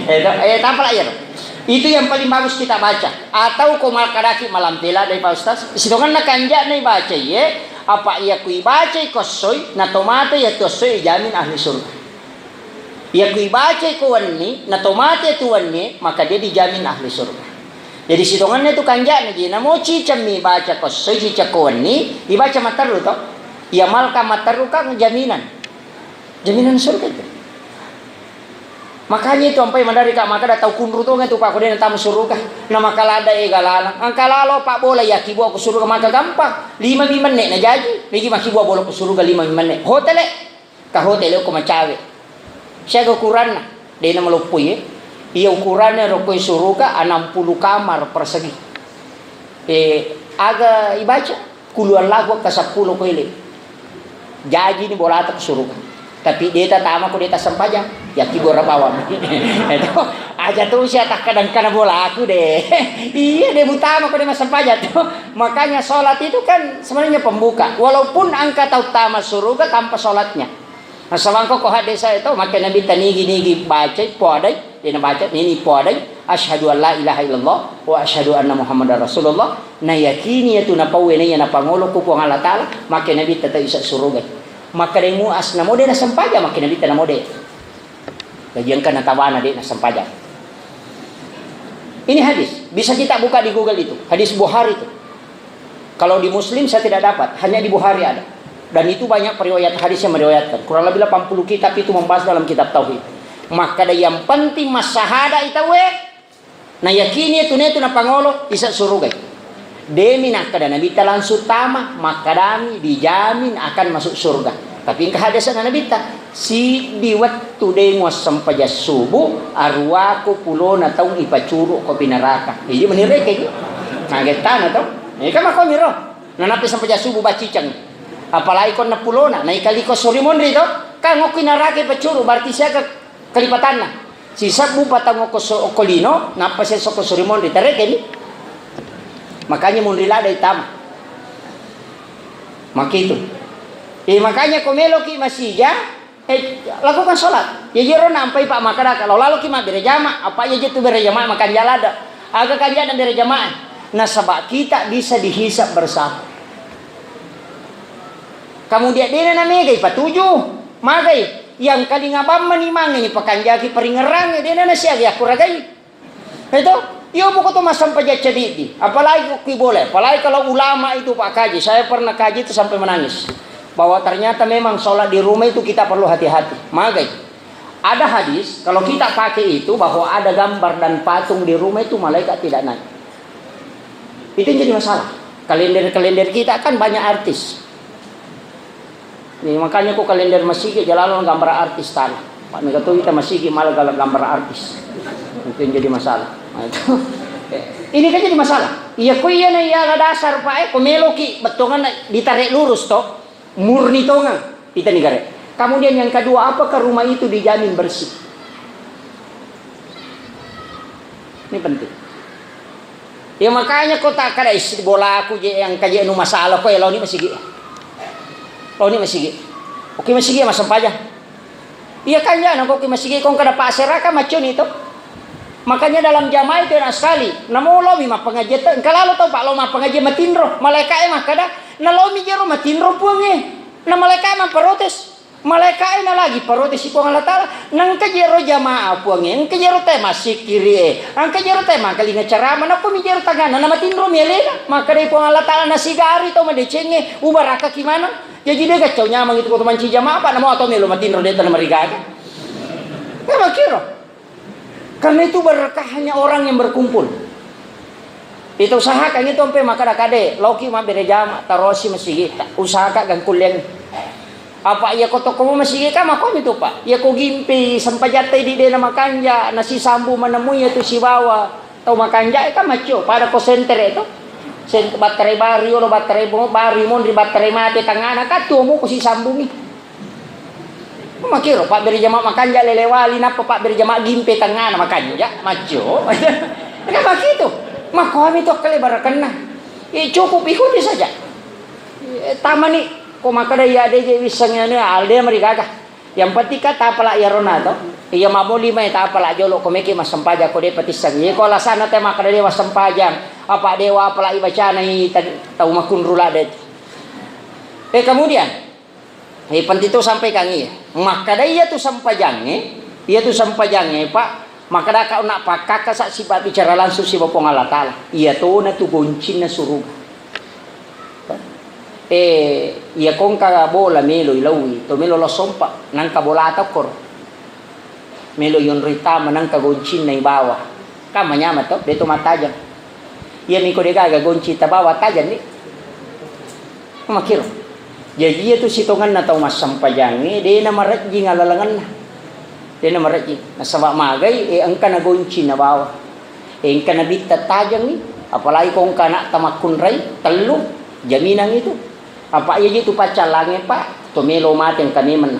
Eh, to-, eh, tapalah iyaro. Itu yang paling bagus kita baca. Atau ko makkadaki malampela dari Pak Ustaz, sitongenna kanja'na ibaca iye, apa iya ku ibacai ko essoi, na tomata iya tu essoi ijamin ahli surga. Iya ku ibacai ko wenni, na tomata iya tu wenni, maka dia dijamin ahli surga. Jadi sitongenna itu kanja'na ji, namo cicammi baca ko essoi, cicang ko wenni, ibaca matteru to. Iya malka matteru kan jaminan. Jaminan surga itu. Makanya itu ampai mandari ka makkada tau kunru tonga itu, Pak, ko de' natama surga. Na makalada ega lalang. Engka lalo pabbola iya kibua ko surga maka gampang. Lima mi menne' na jaji. Megi makkibua bola ko surga lima mi menne'. Hotele. Ka hotele ko macawe. Siaga ukuranna. De' na maloppoi, eh. Iya ukuranna ro ko surga enam puluh kamar persegi. Eh, aga ibaca? Qul huwallahu ka seppulo ko ele. Jaji ni bolata ko surga. Tapi de' tatama ko de' tassempajang. Iya kibua bawang. Itu aja tu sia takkadang kana bolaku de'. Iya de' mutama ko de' massempajang tu. Makanya sholat itu kan sebenarnya pembuka. Walaupun engka tau tama surga tanpa sholatnya. Nasaba engka ko hadis saya to, makkeda Nabitta nigi-nigi bacai, poadai, de' nabaca, nini poadai, "Asyhadu an la ilaha illallah wa asyhadu anna Muhammadar Rasulullah." Nayakini iyatu napauwe naiya napangolo ku Puang Allah Taala, makkeda Nabitta tau isa surugai. Makkeda Muaz, "Namo de' nassempajang?" Makkeda Nabitta, "Namo de'." Jadi engka natawana de' nassempajang. Ini hadis, bisa kita buka di Google itu, hadis Bukhari itu. Kalau di Muslim saya tidak dapat, hanya di Bukhari ada. Dan itu banyak periwayat hadis yang meriwayatkan. Kurang lebih delapan puluh kitab itu membahas dalam kitab tauhid. Makkada yang penting massahada itawe, nayakini itu netu napangolo isa surugai. Demi nakkada Nabitta langsung tama, makkadami dijamin akan masuk surga. Tapi engka hadis Nabitta, siddi wettu de' muassempajang subuh, aruwaku pulona taung ipacuru ko pi neraka. Jadi menireke ji. Nah, gettana tau. Ini kan makomiro. Nanappi sempajang subuh baciceng. Apalagi ko enneng pulona, naikaliko suri monri to. Kan okki naraka ipacuru, berarti siaga kalipatanna. Sisebbu patang okko so-, okko lino, nappa siesso okko suri monri. Tereke ni. Makanya monri lada itama. Makitu. Eh, makanya ko meloki masija, Eh, lakukan sholat. Iya jero nampai pa makkadaka, lao laloki mabbere jama, apa iya jetu bere jama makanjala ada. Aga kanjana bere jama. Nasaba kita bisa dihisab bersama. Kemudian dena na megai patuju, magai yang kalinga bamma ni mange ni pakanjaki paringerang, dena na siaga yakuragai. Itu, iyo buku tu massempajang cedidi. Apalagi ko ki boleh, apalagi kalau ulama itu Pak kaji. Saya pernah kaji itu sampai menangis. Bahwa ternyata memang sholat di rumah itu kita perlu hati-hati. Magai. Ada hadis, kalau kita pakai itu bahwa ada gambar dan patung di rumah itu malaikat tidak naik. Itu yang jadi masalah. Kalender-kalender kita kan banyak artis. Ni, makanya ko kalender masigi jalalo gambar artis tana. Pak, mega to kita masigi malah gala-, gambar artis. Itu yang jadi masalah. Nah, itu. Ini kan jadi masalah. Iya, ko iya na iya la dasar, Pak, eh, ko meloki bettongan ditare lurus to, murni tongang. Kita negara. Kemudian yang kedua, apakah rumah itu dijamin bersih? Ini penting. Ya, makanya ko takkada is-, bolaku je yang kaje nu masalah ko, ya, laoni masigi. Laoni masigi. Oke, masigi ya, massempajang. Iya kan, ya, nako ki masigi ko kada pasera kan macuni to. Makanya dalam jamaah itu enak sekali. Namo lomi mappengajian to, engka lalo to, Pak, lo mappengajian matinro. Malaika e makkada, na lomi jero matinro puange. Na malaika e maprotes. Malaika e na lagi protes si Puang Allah Taala, nengka jero jamaah Puang e, engka jero te massikkiri e, engka jero te mangkalinga ceramah, nakko mi jero tangana, na matinro mi alena, makkadai Puang Allah Taala, na sigari to madecengnge, ubarakaki maneng. Jaji de gaccau nyameng itu ko to manci jamaah, apa namo atau melo matinro de tana marigaga. Memang kiro. Karena itu berkahnya orang yang berkumpul. Ita usahakan itu ampe makkada-kade, loki mabbere jama, tarosi masigi, usahakan gangkulleng. Apa iya ko toko masigi ka makomi tu, Pak. Iya ko gimpi sempajatta di dena makanja, nasisambu manemui itu sibawa tau makanja kan maccio, pada ko sentere to. Sen-, battare baru, yolo battare mo-, baru monri battare mate tangana, katu mo ko sisambungi. Makiro, pabbere jama makanja lele wali, nappa pabbere jama gimpe tangana makanja, maccio. Kan makitu. Makomi to kale barakenna. Eh, cukup ikuti saja. Eh, tamani, ko makkada iya de je wisseng anu, alde marigaga. Yang penting kan tapala iya rona to. Iya maboli mai tapala jolo ko meki massempajang ko de patisseng. Iya ko alasanna te makkeda de massempajang, apa de wa apala ibacana i ta-, tau makkunru ladde. Eh, kemudian, eh, penting tu sampaikan iya. Makkeda iya tu sempajangnge, iya tu sempajangnge, Pak, makkeda ka nak pakkakasa sipa bicara langsung siba Puang Allah Taala. Iya tona tu goncinna suruga. Eh, iya kongka bola melo ilaui, to melo lo sompa, nangka bola tokkor. Melo yonroi tama nangka goncinna ibawa. Kan manyameng to, de to mattajeng. Iya miko de gaga gonci tabawa tajeng ni. Makkiro. Jaji iya tu sitongenna tau massempajangnge, de na marejjing alalengenna. De na marejjing. Nasaba magai, eh, engka na gonci nabawa. Eh, engka nabitta tajengngi, apalagi ko engka anakta makkunrai, tellu, jaminang itu. Apa iya ji tu paccallangnge, Pak, to melo mate engka memenna.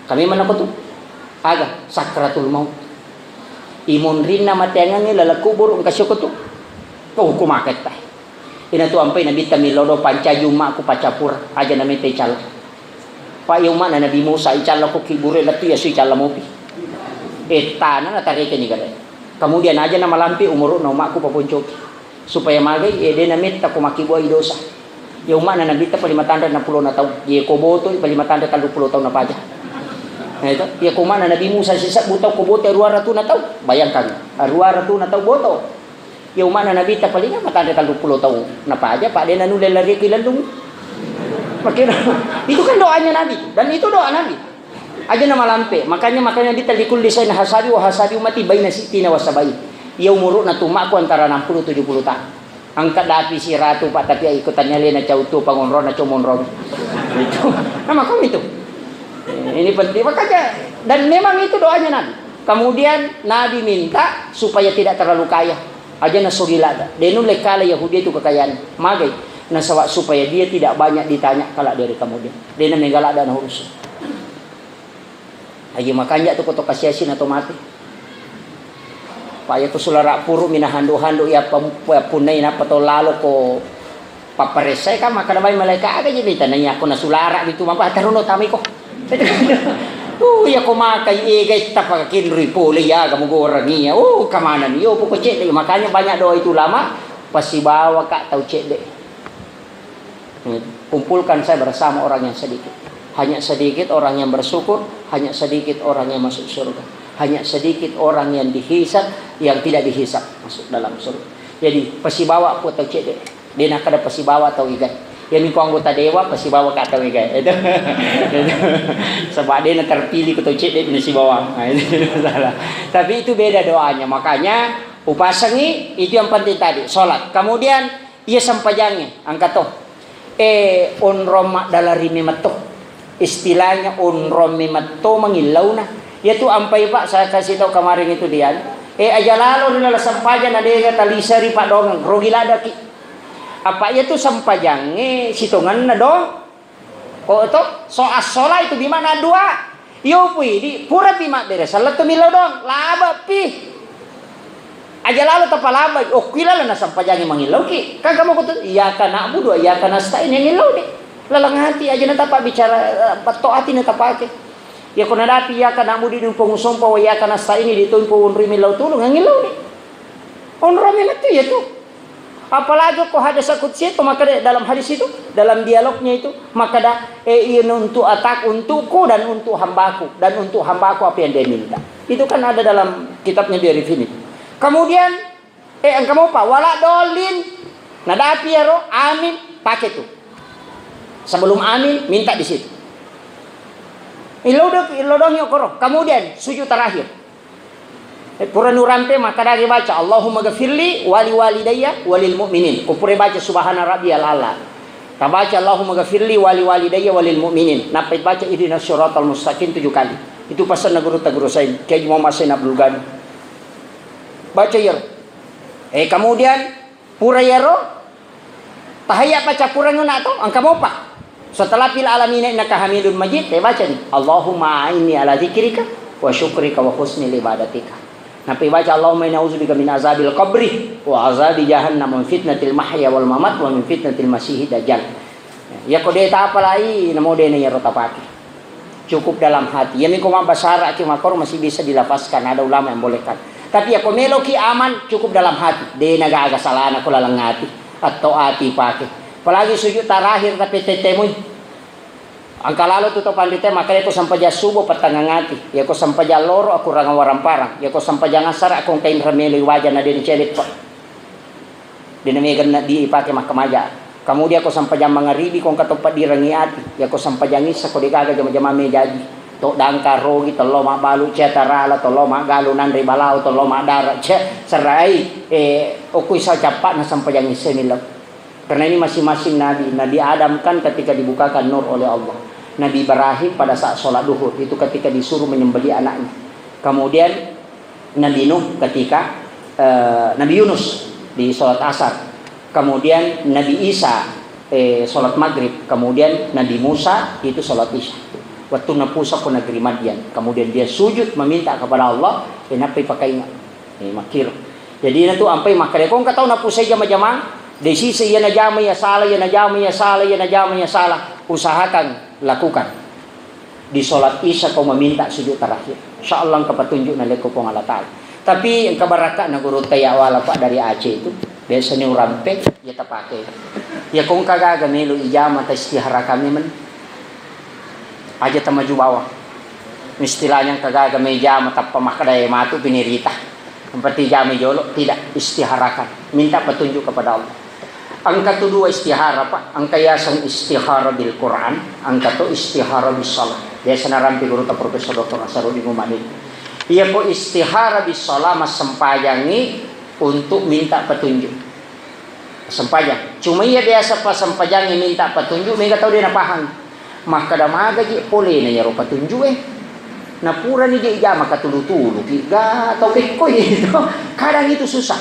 Engka memenna ko tu? Aga, sakratul maut. Imonrinna mateangengnge laleng kuburu engka sio ko tu? Oh, ko maketta. Ina tu ampai nabitta millau do pancaji ummaku pacappura, aja na metta icalla. Pak, iya umma'na Nabi Musa, icalla ko kibure lettu iya su icalla mopi. Eh, tana na tarekeni gare. Kemudian aja na malampe umuru'na ummaku paponcoki. Supaya magai, eh, de na metta ko makkibua i dosa. Iya umma'na Nabitta pa lima tanre enam puluh na taung. Iya ko boto i pa lima tanre telluppulo taung napaja. Nah, itu. Iya ko umma'na Nabi Musa sisebbu taung ko boto arua ratuna taung. Bayangkan, arua ratuna taung boto. Iya umma'na Nabitta paling matanre telluppulo taung napaja, Pak, de nanulle lari ki lellung. Makkeda, itu kan doanya Nabi, dan itu doa Nabi. Aja na malampe, makanya, makanya Nabitta likulli syai'in hasabi wa hasabi ummati baina sittina wa sabain. Iya umuru'na tu ummaku antara enam puluh tujuh puluh tahun. Engka dapi siratu, Pak, tapi iko tania lena cau tu pangonrona cau monrong. Itu. Nah, makanya itu. Ini penting, makanya, dan memang itu doanya Nabi. Kemudian Nabi minta supaya tidak terlalu kaya. Aja na sogi lada. De nulle kala Yahudi itu kekayaan. Magai. Nasaba supaya dia tidak banyak ditanya kala dari kemudian. De na mega lada na urus. Aja makanja tu ko to kasiasi na to mate. Pak, iya ko sulara puru mina handu-handu iya pam-, punnai napa to lalo ko Papparessai kan makkeda bai malaika, aga je beta naiya ko nasulara bitu mapa taruno tamiko. Uh, iya ko makai ega itta pakakinrui pole iya aga mugorangi iya. Uh, kamanani yo poko cedde, makanya banyak doa itu ulama, pasibawa ka tau cedde. Hmm. Kumpulkan saya bersama orang yang sedikit. Hanya sedikit orang yang bersyukur, hanya sedikit orang yang masuk surga. Hanya sedikit orang yang dihisab, yang tidak dihisab masuk dalam surga. Jadi pasibawa ko tau cedde. De nakkeda pasibawa tau egae. Iyami ko anggota dewan pasibawa ka tau egae. Itu. Itu. Saba de na terpilih ko tau cedde na sibawa. Nah, itu tidak masalah. Tapi itu beda doanya. Makanya upasangi itu yang penting tadi, salat. Kemudian iya sempajangnge, engka to. Eh, onrong maddalari memetto. Istilahnya onrong memetto mangillauna. Iyatu ampai, Pak, saya kasih tahu kemarin itu dia. Eh, aja lalo ri laleng sempajang na dega talisa ri paddoangeng, rogi ladaki. Apa iya tu sempajangnge sitongenna do? Ko to, so assola itu bimana dua. Iyo pui di pura pi mabbere sellettu millau doang, laba pi. Aja lalo tapalabai, oh, kui lalo na sempajangnge mangillau ki. Kan kamu kutu, iyyaka na'budu wa iyyaka nasta'in yang ngillau di. Laleng hati aja na tapa bicara, eh, petto ati na tapake. Ya ko nadapi iyyaka na'budu di umpung sompa wa iyyaka nasta'in di to umpung unri millau tulung yang ngillau di. Onrong memetto iya tu. Apalagi ko hadis qudsi itu, maka de-, dalam hadis itu, dalam dialognya itu, maka da, eh, ini untuk atak, untukku dan untuk hambaku, dan untuk hambaku apa yang dia minta. Itu kan ada dalam kitabnya di Arifin itu. Kemudian, eh, engka mopa, wala dolin, nadapi iyaro, amin, pakai tu. Sebelum amin, minta di situ. Ilodong, ilodong yuk koro. Kemudian, sujud terakhir. Eh, pura nurampe, makkadagi baca, "Allahumma ghafirli wali walidayya walil mu'minin." Ko pura baca, "Subhana rabbiyal a'la." Tabaca, "Allahumma ghafirli wali walidayya walil mu'minin." Nappa baca, "Ihdinas siratal mustaqim," tujuh kali. Itu pasanna guru ta Guru Sain, Kiai Muhammad Sain Abdul Ghani. Baca iyaro. Eh, kemudian, pura iyaro, tahayya pa cappureng una to, engka mopa. Setelah fil alamin innaka hamidun majid, te bacani, "Allahumma a'inni ala dzikrika wa syukrika wa husni ibadatika." Nappa baca, "Allahumma inni a'udzubika min azabil qabri wa azabi jahannam wa min fitnatil mahya wal mamat wa min fitnatil masihid dajjal." Ya ko de tapalai, namo de na iyaro tapake. Cukup dalam hati. Iyami ko mabbasara'ki makkoro masih bisa dilafazkan, ada ulama yang bolehkan. Tapi ya ko meloki aman, cukup dalam hati. De' na gaga salana ko laleng ati. Atau ati pake. Apalagi sujud tarakhir tapi tetemui. Engka lalo tu tau panrita makkeda, "Ko sempajang subuh pettangang ati, ya ko sempajang loro akurang waramparang, ya ko sempajang asara ko engka inra meloi waja na de' naceleppa." De' na mega na di pake makkamaja. Kemudian ko sempajang mangaribi ko engka to paddirengngi ati, ya ko sempajang isya ko de' gaga jama-jama mejaji. To dangka rogi, tello mabbalu cia tarala, tello maggalu nanre balao, tello maddara cia serai, eh, okko isa cappa'na sempajang isya millau. Karena ini masing-masing nabi. Nabi Adam kan ketika dibukakan nur oleh Allah. Nabi Ibrahim pada saat sholat duhur, itu ketika disuruh menyembelih anaknya. Kemudian Nabi Nuh ketika, eh, Nabi Yunus di sholat asar. Kemudian Nabi Isa, eh, sholat maghrib. Kemudian Nabi Musa itu sholat isya. Waktu napusa ke negeri Madian. Kemudian dia sujud meminta kepada Allah, eh, nappai pakainga. Eh, makkiro. Jadi, na tu ampai makkeda, ko engka tau napusai jama-jamang, de' sisa iya najama iya salah, iya najama iya salah, iya najama iya salah. Usahakan, lakukan. Di sholat isya kau meminta sujud terakhir. Insya Allah engka petunjuk nalekko Puang Allah Ta'ala. Tapi engka barakka na gurutta ya wala, Pak, dari Aceh itu. Biasanya urampe, ya tapake. Ya ko engka gaga melo ijama ta istihara kami men. Aja tamaju bawang. Istilahnya engka gaga mejama tappa makkeda e matu pinirita. Yang penting jama jolo, tidak, istiharakan. Minta petunjuk kepada Allah. Engka tu dua istihara, Pak. Engka yaseng istihara bil Quran, engka to istihara bis salah. Biasa narampi gurutta Profesor Doktor Nasarudin Umari. Iya ko istihara bis salah massempajangi untuk minta petunjuk. Sempajang. Cuma iya biasa passempajangngi minta petunjuk, mega tau de' napahang. Makkeda maga je polena iyaro petunjuk e. Napurani je ijama katulu-tulu ki ga tau pekkoi itu. Kadang itu susah.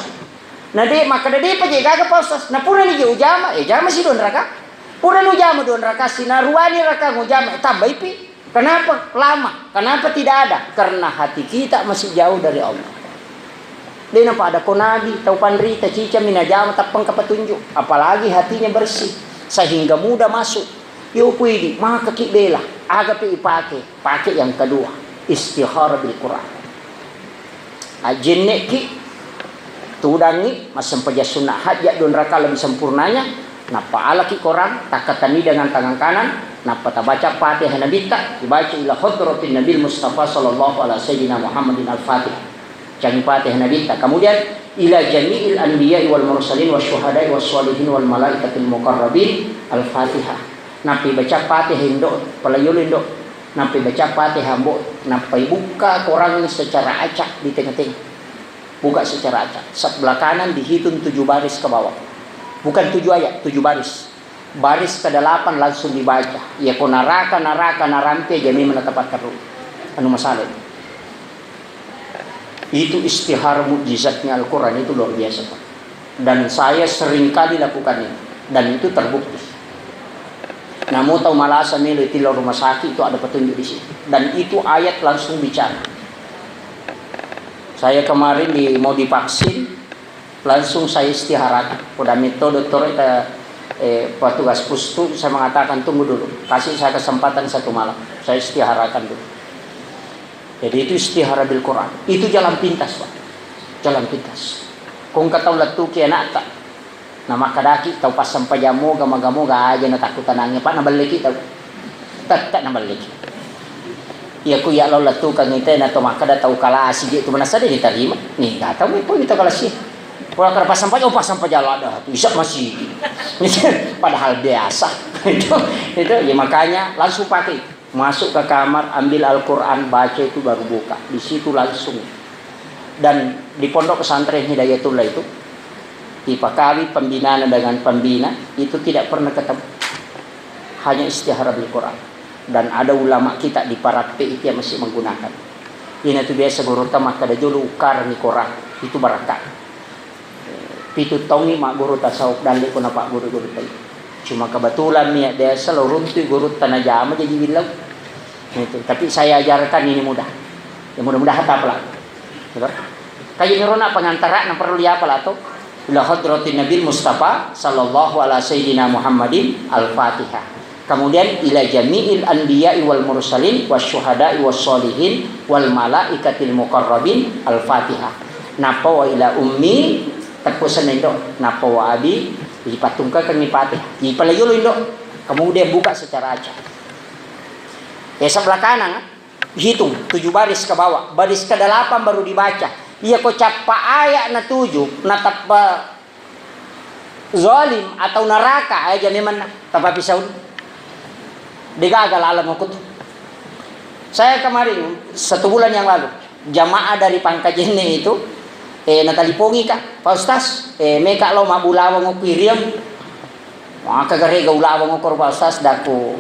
Na de' makkeda de'pa je gaga, Pak Ustaz. Napurani je ujama, eh, jama si dua raka. Purani ujama dua raka, sinaruani raka ngujama, eh, tambaipi. Kenapa lama? Kenapa tidak ada? Karena hati kita masih jauh dari Allah. De' napada ko nabi, tau panrita, cicami najama, tappa engka petunjuk. Apalagi hatinya bersih, sehingga mudah masuk. Yo puidi, maka ki bela, aga pe ipake, pake yang kedua, istihara bil Quran. Ajjenneki, tudangi, massempajang sunna hajja dua raka lebih sempurnanya, nappa alaki Quran, takkatanni dengan tangan kanan, nappa tabaca Fatihah Nabitta, dibaca ila hadratin Nabil Mustafa sallallahu ala sayyidina Muhammadin al-Fatihah. Cangi Fatihah Nabitta. Kemudian ila jami'il anbiya'i wal mursalin wasyuhada'i wassalihin wal malaikatil muqarrabin al-Fatihah. Nappi baca Fatihah indo, pala yolo indo. Nappi baca Fatihah ambo, nappai bukka Quran secara acak di tengah-tengah. Buka secara acak. Sebelah kanan dihitung tujuh baris ke bawah. Bukan tujuh ayat, tujuh baris. Baris kedelapan langsung dibaca. Iya ko naraka, naraka, narampe, jami menetap terus. Anu masalah. Itu istihara mukjizatnya Al-Quran itu luar biasa, Pak. Dan saya sering kali lakukan itu. Dan itu terbukti. Namu tau malasa melo itillau rumah sakit itu ada petunjuk di situ. Dan itu ayat langsung bicara. Saya kemarin di, mau divaksin, langsung saya istiharakan. Udah metode dokter, eh, eh, petugas pustu, saya mengatakan, "Tunggu dulu, kasih saya kesempatan satu malam, saya istiharakan dulu." Jadi itu istihara bil Quran. Itu jalan pintas, Pak. Jalan pintas. Ko engka tau lettuki anakta, na makkadaki tau passempajang moga, maga-moga aja na takkutanangi, Pak, nabelleki tau. Tette nabelleki. Iya ku iya lao lettukang ite na to makkada tau kalasi je tu manassa de ditarima. Nih, gak tau mi pun itu kalasi. Pura kada passempajang, oh, passempajang lada tu, isa masih. Padahal biasa. Itu, itu ya makanya langsung pakai. Masuk ke kamar, ambil Al-Quran, baca itu baru buka. Di situ langsung. Dan di pondok pesantren Hidayatullah itu, dipakawi pembinaan dengan pembina, itu tidak pernah ketemu. Hanya istihara bil Quran. Dan ada ulama kita di Paratte itu yang masih menggunakan. Ina tu biasa gurutta makkada jolo ukkarangi Quran. Itu barakka. Pitu taungngi magguru tasawuf dalle ko napagguru-guru tai. Cuma kebetulan mi biasa lo runtui gurutta najama jadi billau. Itu. Tapi saya ajarkan ini mudah. Ya mudah-mudahan tapala. Gitu. Kaji nirona pengantara na perlu diapala to. Ila hadratin Nabil Mustafa sallallahu ala sayyidina Muhammadin al-Fatihah. Kemudian ila jami'il anbiya'i wal mursalin wasyuhada'i wassolihin wal malaikatil muqarrabin Al-Fatihah. Nappa wa ila ummi, teppu senna indo, nappa wa abi, ipatungkakengngi Fatihah. Ipalajolo indo, kemudian buka secara acak. Ya, sebelah kanan, hitung tujuh baris ke bawah, baris kedelapan baru dibaca. Iya ko cappa ayat na tujuh, natappa zalim atau neraka aja memang tappa pisaun. Degaga laleng aku tuh. Saya kemarin satu bulan yang lalu, jamaah dari Pangkajene itu, eh, natalipongi, Kak, "Pak Ustaz, eh, meka lo mabbulawang okko Iriang." Maka garega ulawang okko, Pak Ustaz, daku.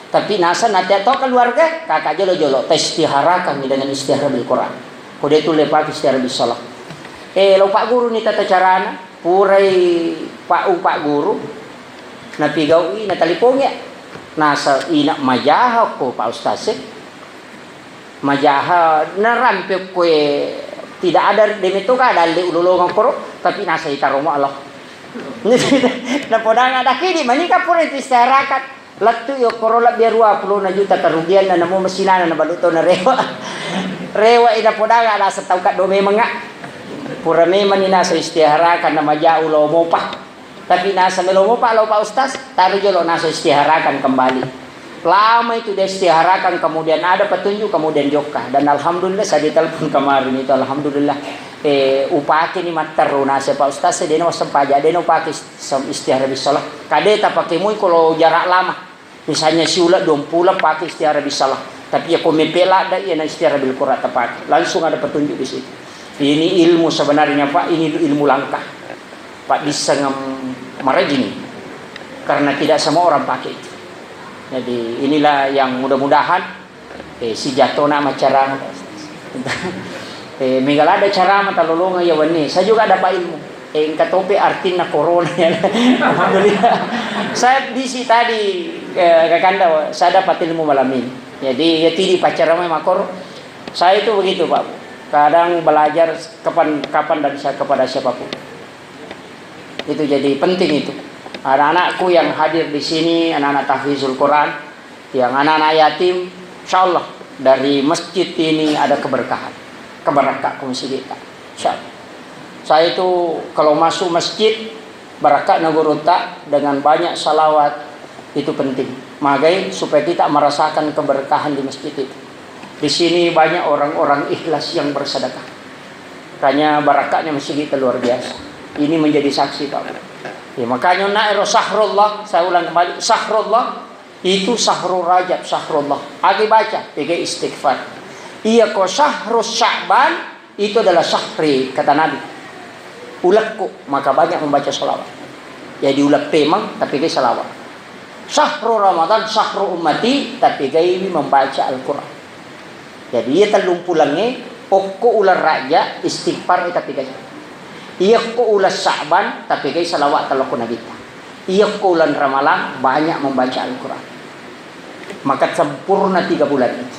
Tapi nasa natia to keluarga, kakak jolo-jolo, ta istiharakan dengan istihara bil Quran. Kode tu lepak istihara bil salah. Eh, lo Pak Guru ni tata carana. Purai pa-, upagguru, napigau'i, natalipongi. Nasa ina majaha ko Pak Ustaz e. Majaha narampe koe, tidak ada, demetto ka dalle ulolongeng koro, tapi nasa itaromo Allah. Napodang ada kidi manika pura itu istiharakan. Lettu i okkoro lebbi ruapulona juta kerugianna, namo mesinana nabalu to narewa. Rewa i napodangnga naseng tau kaddo memengnga. Pura memenni nasa istiharakan namajau lao mopa. Tapi nasa melo mopa lao Pak Ustaz, taru jolo nasa istiharakan kembali. Lama itu dia istiharakan, kemudian ada petunjuk, kemudian jokka. Dan alhamdulillah, saya ditelepon kemarin itu, alhamdulillah. Eh, upakeni matteru nasa Pak Ustaz, dena wassempajang, dena upake sem-, istihara bisalah. Kade tapake mui kolo jarak lama. Misalnya siuleng duampuleng pake istihara bisalah. Tapi ya ko mepe ladda iya na istihara bil Quran tapake. Langsung ada petunjuk di situ. Ini ilmu sebenarnya, Pak, ini ilmu langka. Pak, bisa ngem-, marajini. Karena tidak semua orang pakai itu. Jadi inilah yang mudah-mudahan Eh, sijatona maccarama. Eh, mega ladda carama talolonga iya wenni. Saya juga dapat ilmu. Eh, engka tope artinna corona ya. Alhamdulillah. Saya bisi tadi, eh, kakanda, saya dapat ilmu malam ini. Jadi ya tidi paccarama makor. Saya itu begitu, Pak. Kadang belajar kapan kapan dan saya kepada siapapun. Itu jadi penting itu. Anak-anakku yang hadir di sini, anak-anak tahfizul Quran, yang anak-anak yatim, insyaallah dari masjid ini ada keberkahan. Keberkah ke masjid kita. Insyaallah. Saya itu kalau masuk masjid, barakka na gurutta dengan banyak salawat itu penting. Magai supaya kita merasakan keberkahan di masjid itu. Di sini banyak orang-orang ikhlas yang bersedekah. Makanya barakatnya masjid kita luar biasa. Ini menjadi saksi, Pak. Ya, makanya na ero syahrullah, saya ulang kembali, syahrullah itu syahrul Rajab, syahrullah. Agi baca, tiga istighfar. Iya ko syahrul Sya'ban itu adalah syahri, kata Nabi. Ulekku, maka banyak membaca salawat. Jadi ulek pemang, tapi ke salawat. Syahru Ramadan, syahru ummati, tapi gaiwi membaca Al-Quran. Jadi iya tellumpulengnge, okko uleng Rajab, istighfar, eh, tapi gaiwi. Iya ko uleng Sya'ban, tapi gaiwi salawat telokko Nabitta. Iya ko uleng Ramalang, banyak membaca Al-Quran. Maka sempurna tiga bulan itu.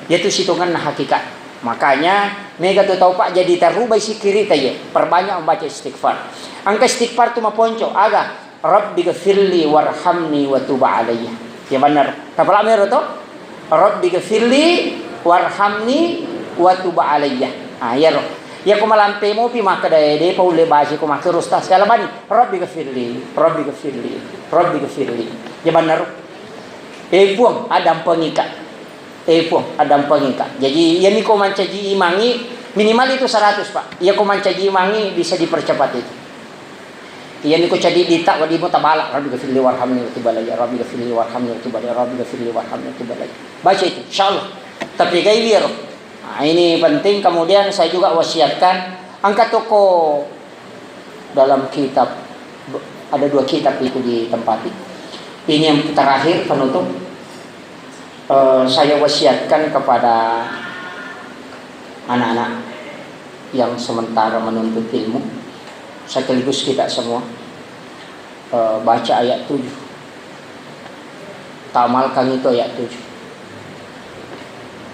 Yaitu sitonganna hakikat. Makanya, mega tu tau, Pak, jadi tarubai sikkiritta, ye. Perbanyak membaca istighfar. Engka istighfar tu maponco, aga? Rabbi gfirli warhamni wa tub alayya. Ya benar. Tapala mero to? Rabbi gfirli warhamni wa tub alayya. Ah, iyaro. Ya ko malampe mopi makkeda, eh, de pa ulle baca ko makkeda ustaz. Kala bani, Rabbi gfirli, Rabbi gfirli, Rabbi gfirli. Ya benar. Eh, Puang, addampengika. Eh, Puang, addampengika. Jadi, iyami ko mancaji imangi, minimal itu seratus, Pak. Iya ko mancaji imangi bisa dipercepat itu. Iyami ko cadi dita, wadimu tabala, Rabbi gfirli warhamni wa tub alayya, Rabbi gfirli warhamni wa tub alayya, Rabbi gfirli warhamni wa tub alayya. Baca itu, insyaallah. Tapi gaiwi ero. Nah, ini penting. Kemudian saya juga wasiatkan, angkat toko dalam kitab, ada dua kitab itu ditempati. Ini yang terakhir, penutup. Eh, saya wasiatkan kepada anak-anak yang sementara menuntut ilmu, sekaligus kita semua, eh, baca ayat tujuh. Tamalkan itu ayat tujuh.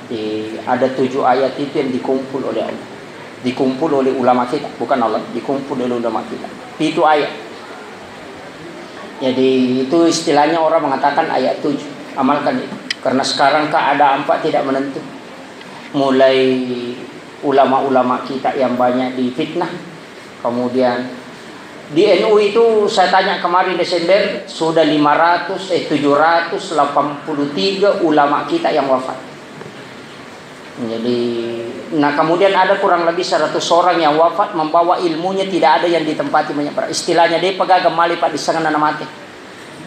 Di, ada tujuh ayat itu yang dikumpul oleh Allah. Dikumpul oleh ulama kita, bukan Allah, dikumpul oleh ulama kita. Itu ayat. Jadi, itu istilahnya orang mengatakan ayat tujuh. Amalkan itu. Karena sekarang keadaan, Pak, tidak menentu. Mulai ulama-ulama kita yang banyak difitnah, kemudian di N U itu saya tanya kemarin Desember, sudah lima ratus, eh, tujuh ratus delapan puluh tiga ulama kita yang wafat. Jadi, nah, kemudian ada kurang lebih seratus orang yang wafat membawa ilmunya, tidak ada yang ditempati banyak. Istilahnya, de' pa gaga male, Pak, di sana mate.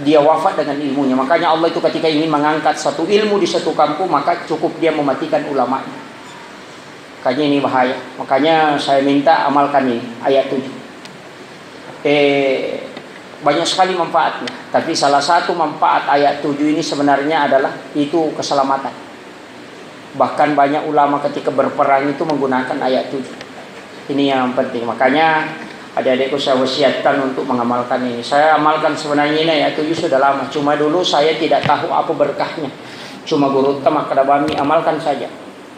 Dia wafat dengan ilmunya. Makanya Allah itu ketika ingin mengangkat satu ilmu di satu kampung, maka cukup dia mematikan ulamanya. Makanya ini bahaya. Makanya saya minta amalkan ini, ayat tujuh. Eh, banyak sekali manfaatnya. Tapi salah satu manfaat ayat tujuh ini sebenarnya adalah itu keselamatan. Bahkan banyak ulama ketika berperang itu menggunakan ayat tujuh. Ini yang penting. Makanya adik-adikku saya wasiatkan untuk mengamalkan ini. Saya amalkan sebenarnya ini ayat tujuh sudah lama. Cuma dulu saya tidak tahu apa berkahnya. Cuma gurutta makkeda bammi, "Amalkan saja."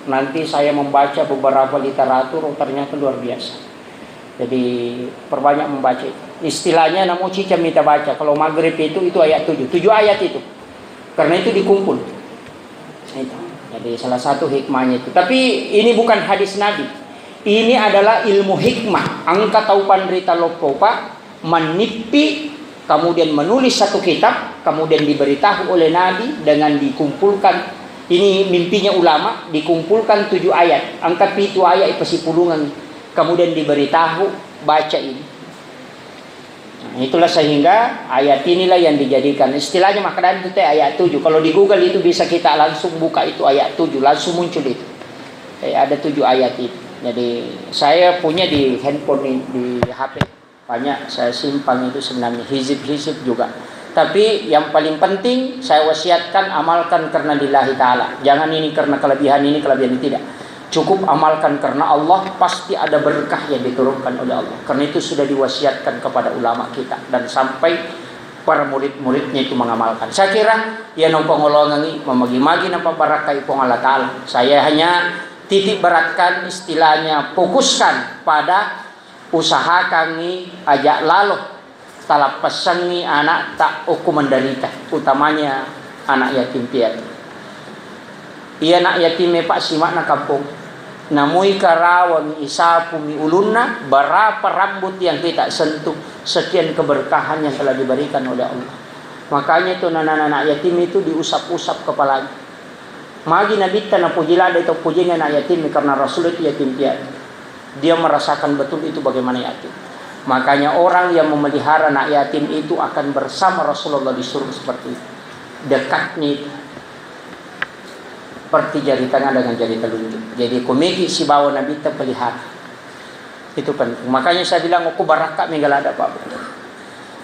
Nanti saya membaca beberapa literatur, oh, ternyata luar biasa. Jadi, perbanyak membaca itu. Istilahnya, namo ciceng mita baca. Kalau maghrib itu, itu ayat tujuh. Tujuh ayat itu. Karena itu dikumpul. Itu. Jadi, salah satu hikmahnya itu. Tapi, ini bukan hadis Nabi. Ini adalah ilmu hikmah. Engka tau panrita loppo, Pak, mannippi, kemudian menulis satu kitab, kemudian diberitahu oleh Nabi dengan dikumpulkan, ini mimpinya ulama, dikumpulkan tujuh ayat, engka pitu ayat ipasipulungengngi, kemudian diberitahu, "Baca ini." Nah, itulah sehingga ayat inilah yang dijadikan, istilahnya, makanya itu teh ayat tujuh. Kalau di Google itu bisa kita langsung buka itu ayat tujuh, langsung muncul itu. Eh, ada tujuh ayat itu. Jadi, saya punya di handphone ini, di H P. Banyak saya simpan itu sebenarnya, hizib-hizib juga. Tapi yang paling penting saya wasiatkan, amalkan karena lillahi ta'ala. Jangan ini karena kelebihan ini, kelebihan ini, tidak. Cukup amalkan karena Allah, pasti ada berkah yang diturunkan oleh Allah. Karena itu sudah diwasiatkan kepada ulama kita dan sampai para murid-muridnya itu mengamalkan. Saya kira, ya, nopangolongangi, memagi-magi napabarakkai Puang Allah Ta'ala. Saya hanya titik beratkan, istilahnya, fokuskan pada usahakangngi aja' lalo talappessengngi ana'ta okko menderita, utamanya anak yatim piatu. Iya anak yatim e, Pak, sima'na kampong. Namui karawami, isapumi ulunna, berapa rambut yang kita sentuh, sekian keberkahan yang telah diberikan oleh Allah. Makanya itu anak-anak yatim itu diusap-usap kepalanya. Magi Nabitta napuji ladde tau pujinna anak yatim, karena Rasul itu yatim piatu. Dia merasakan betul itu bagaimana yatim. Makanya orang yang memelihara anak yatim itu akan bersama Rasulullah di surga seperti itu. Dekatnya itu. Seperti jari tengah dengan jari telunjuk. Jadi, komeki sibawa Nabitta pelihara. Itu penting. Makanya saya bilang, "Okko barakka mega ladde, Pak."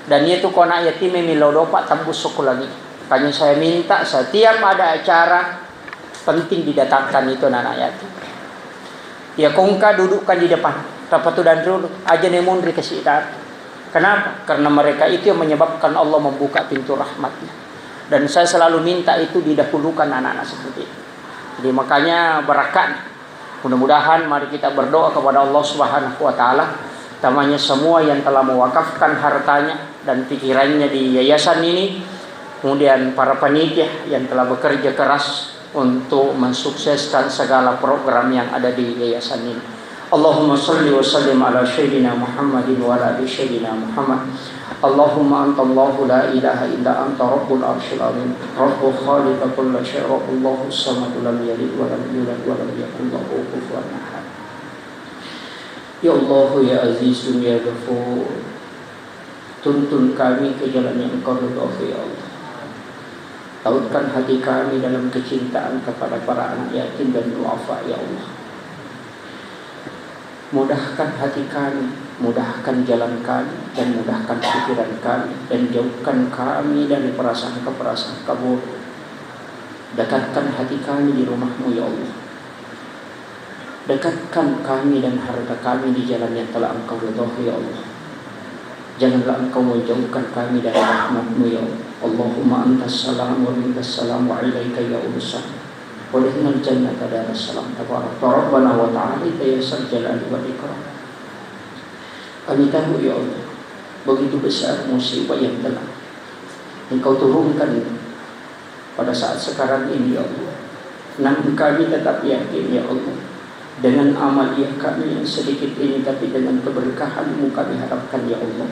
Dan itu ko anak yatim e millau dopa, tembus okko lagi. Makanya saya minta setiap ada acara penting didatangkan itu anak-anak yatim. Ya, kongka dudukkan di depan. Tapatu dan dulu, aja ne munri ke sitar. Kenapa? Karena mereka itu yang menyebabkan Allah membuka pintu rahmatnya. Dan saya selalu minta itu didahulukan anak-anak seperti itu. Jadi, makanya barakka. Mudah-mudahan mari kita berdoa kepada Allah Subhanahu wa Ta'ala, utamanya semua yang telah mewakafkan hartanya dan pikirannya di yayasan ini, kemudian para panitia yang telah bekerja keras untuk mensukseskan segala program yang ada di yayasan ini. Allahumma salli wa sallim ala Sayyidina Muhammadin wa ala ali Sayyidina Muhammad. Allahumma anta Allahu la ilaha illa anta rabbul arsyil azim. Rabbu khaliqa kulla syai', Rabbullahu samad, lam yalid wa lam yulad wa lam yakul lahu kufuwan ahad. Ya Allah, ya Azizun, ya Ghafur, tuntun kami ke jalan yang Engkau ridhoi, ya Allah. Tautkan hati kami dalam kecintaan kepada para anak yatim dan duafa, ya Allah. Mudahkan hati kami, mudahkan jalan kami, dan mudahkan pikiran kami, dan jauhkan kami dari prasangka-prasangka buruk. Dekatkan hati kami di rumah-Mu, ya Allah. Dekatkan kami dan harta kami di jalan yang telah Engkau ridhoi, ya Allah. Janganlah Engkau menjauhkan kami dari rahmat-Mu, ya Allah. Allahumma antas salam wa minkas salam wa ilaika ya'udus salam. Wa adkhilnal jannata daras salam. Tabarakta Rabbana wa ta'alaita ya sal jalali wal ikram. Kami tahu, ya Allah, begitu besar musibah yang telah Engkau turunkan pada saat sekarang ini, ya Allah. Namun kami tetap yakin, ya Allah, dengan amal yang kami yang sedikit ini, tapi dengan keberkahan-Mu kami harapkan, ya Allah.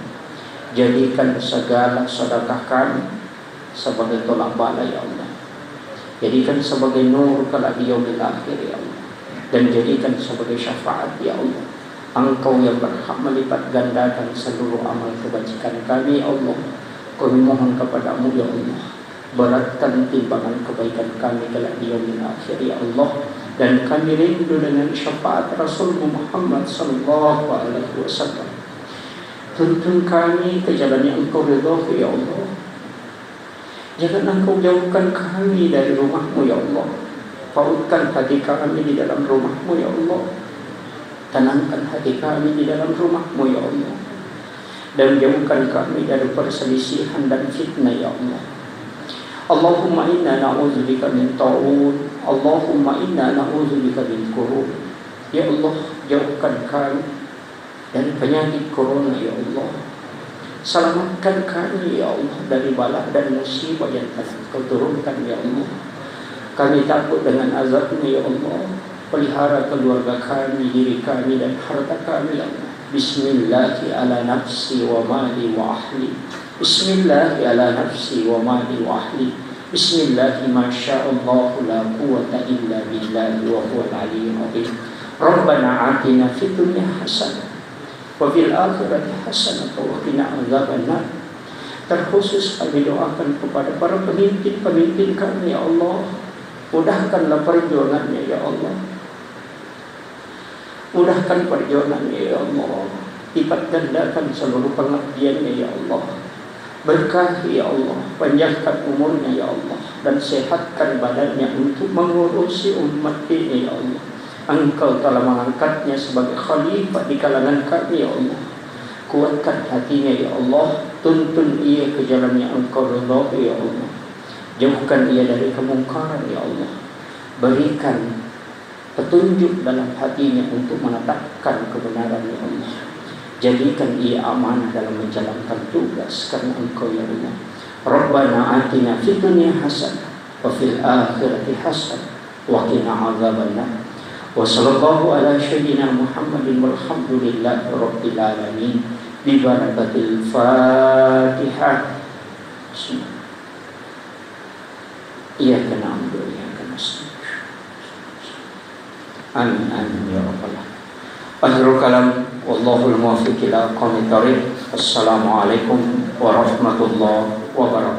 Jadikan segala sedekah kami sebagai tolak bala, ya Allah. Jadikan sebagai nur kelak di yaumil akhir, ya Allah. Dan jadikan sebagai syafaat, ya Allah. Engkau yang berhak melipat gandakan seluruh amal kebajikan kami, ya Allah. Kami mohon kepada-Mu, ya Allah, beratkan timbangan kebaikan kami kelak di yaumil akhir, ya Allah. Dan kami rindu dengan syafaat Rasul-Mu Muhammad sallallahu alaihi wasallam. Tuntun kami ke jalan yang Engkau ridhoi, ya Allah. Jangan Engkau jauhkan kami dari rumah-Mu, ya Allah. Pautkan hati kami di dalam rumah-Mu, ya Allah. Tenangkan hati kami di dalam rumah-Mu, ya Allah. Dan jauhkan kami dari perselisihan dan fitnah, ya Allah. Allahumma inna na'udzubika min ta'un. Allahumma inna na'udzubika min kurun. Ya Allah, jauhkan kami dari penyakit corona, ya Allah. Selamatkan kami, ya Allah, dari bala dan musibah yang telah Engkau turunkan, ya Allah. Kami takut dengan azab-Mu, ya Allah. Pelihara keluarga kami, diri kami, dan harta kami, ya Allah. Bismillahi ala nafsi wa mali wa ahli. Bismillahi ala nafsi wa mali wa ahli. Bismillahi masya Allah la quwwata illa billahi wa huwal aliyyul azim. Rabbana atina fid dunya hasanah wa fil akhirati hasanah wa qina adzabannar. Terkhusus kami doakan kepada para pemimpin-pemimpin kami, ya Allah. Mudahkanlah perjuangannya, ya Allah. Mudahkan perjuangannya, ya Allah. Lipat gandakan seluruh pengabdiannya, ya Allah. Berkahi, ya Allah. Panjangkan umurnya, ya Allah. Dan sehatkan badannya untuk mengurusi umat ini, ya Allah. Engkau telah mengangkatnya sebagai khalifah di kalangan kami, ya Allah. Kuatkan hatinya, ya Allah. Tuntun ia ke jalan yang Engkau ridhoi, ya Allah. Jauhkan ia dari kemungkaran, ya Allah. Berikan petunjuk dalam hatinya untuk menetapkan kebenaran, ya Allah. Jadikan ia amanah dalam menjalankan tugas karena Engkau, ya Allah. Rabbana atina fid dunya hasanah wa fil akhirati hasanah wa qina adzabannar. Wa sallallahu ala sayyidina Muhammadin walhamdulillahi rabbil alamin. Bi barakatil Fatihah. Bismillah. Iyyaka na'budu wa iyyaka nasta'in. Amin, amin, ya rabbal alamin. Akhirul kalam, wallahul muwaffiq ila aqwamit thariq. Assalamualaikum warahmatullahi wabarakatuh.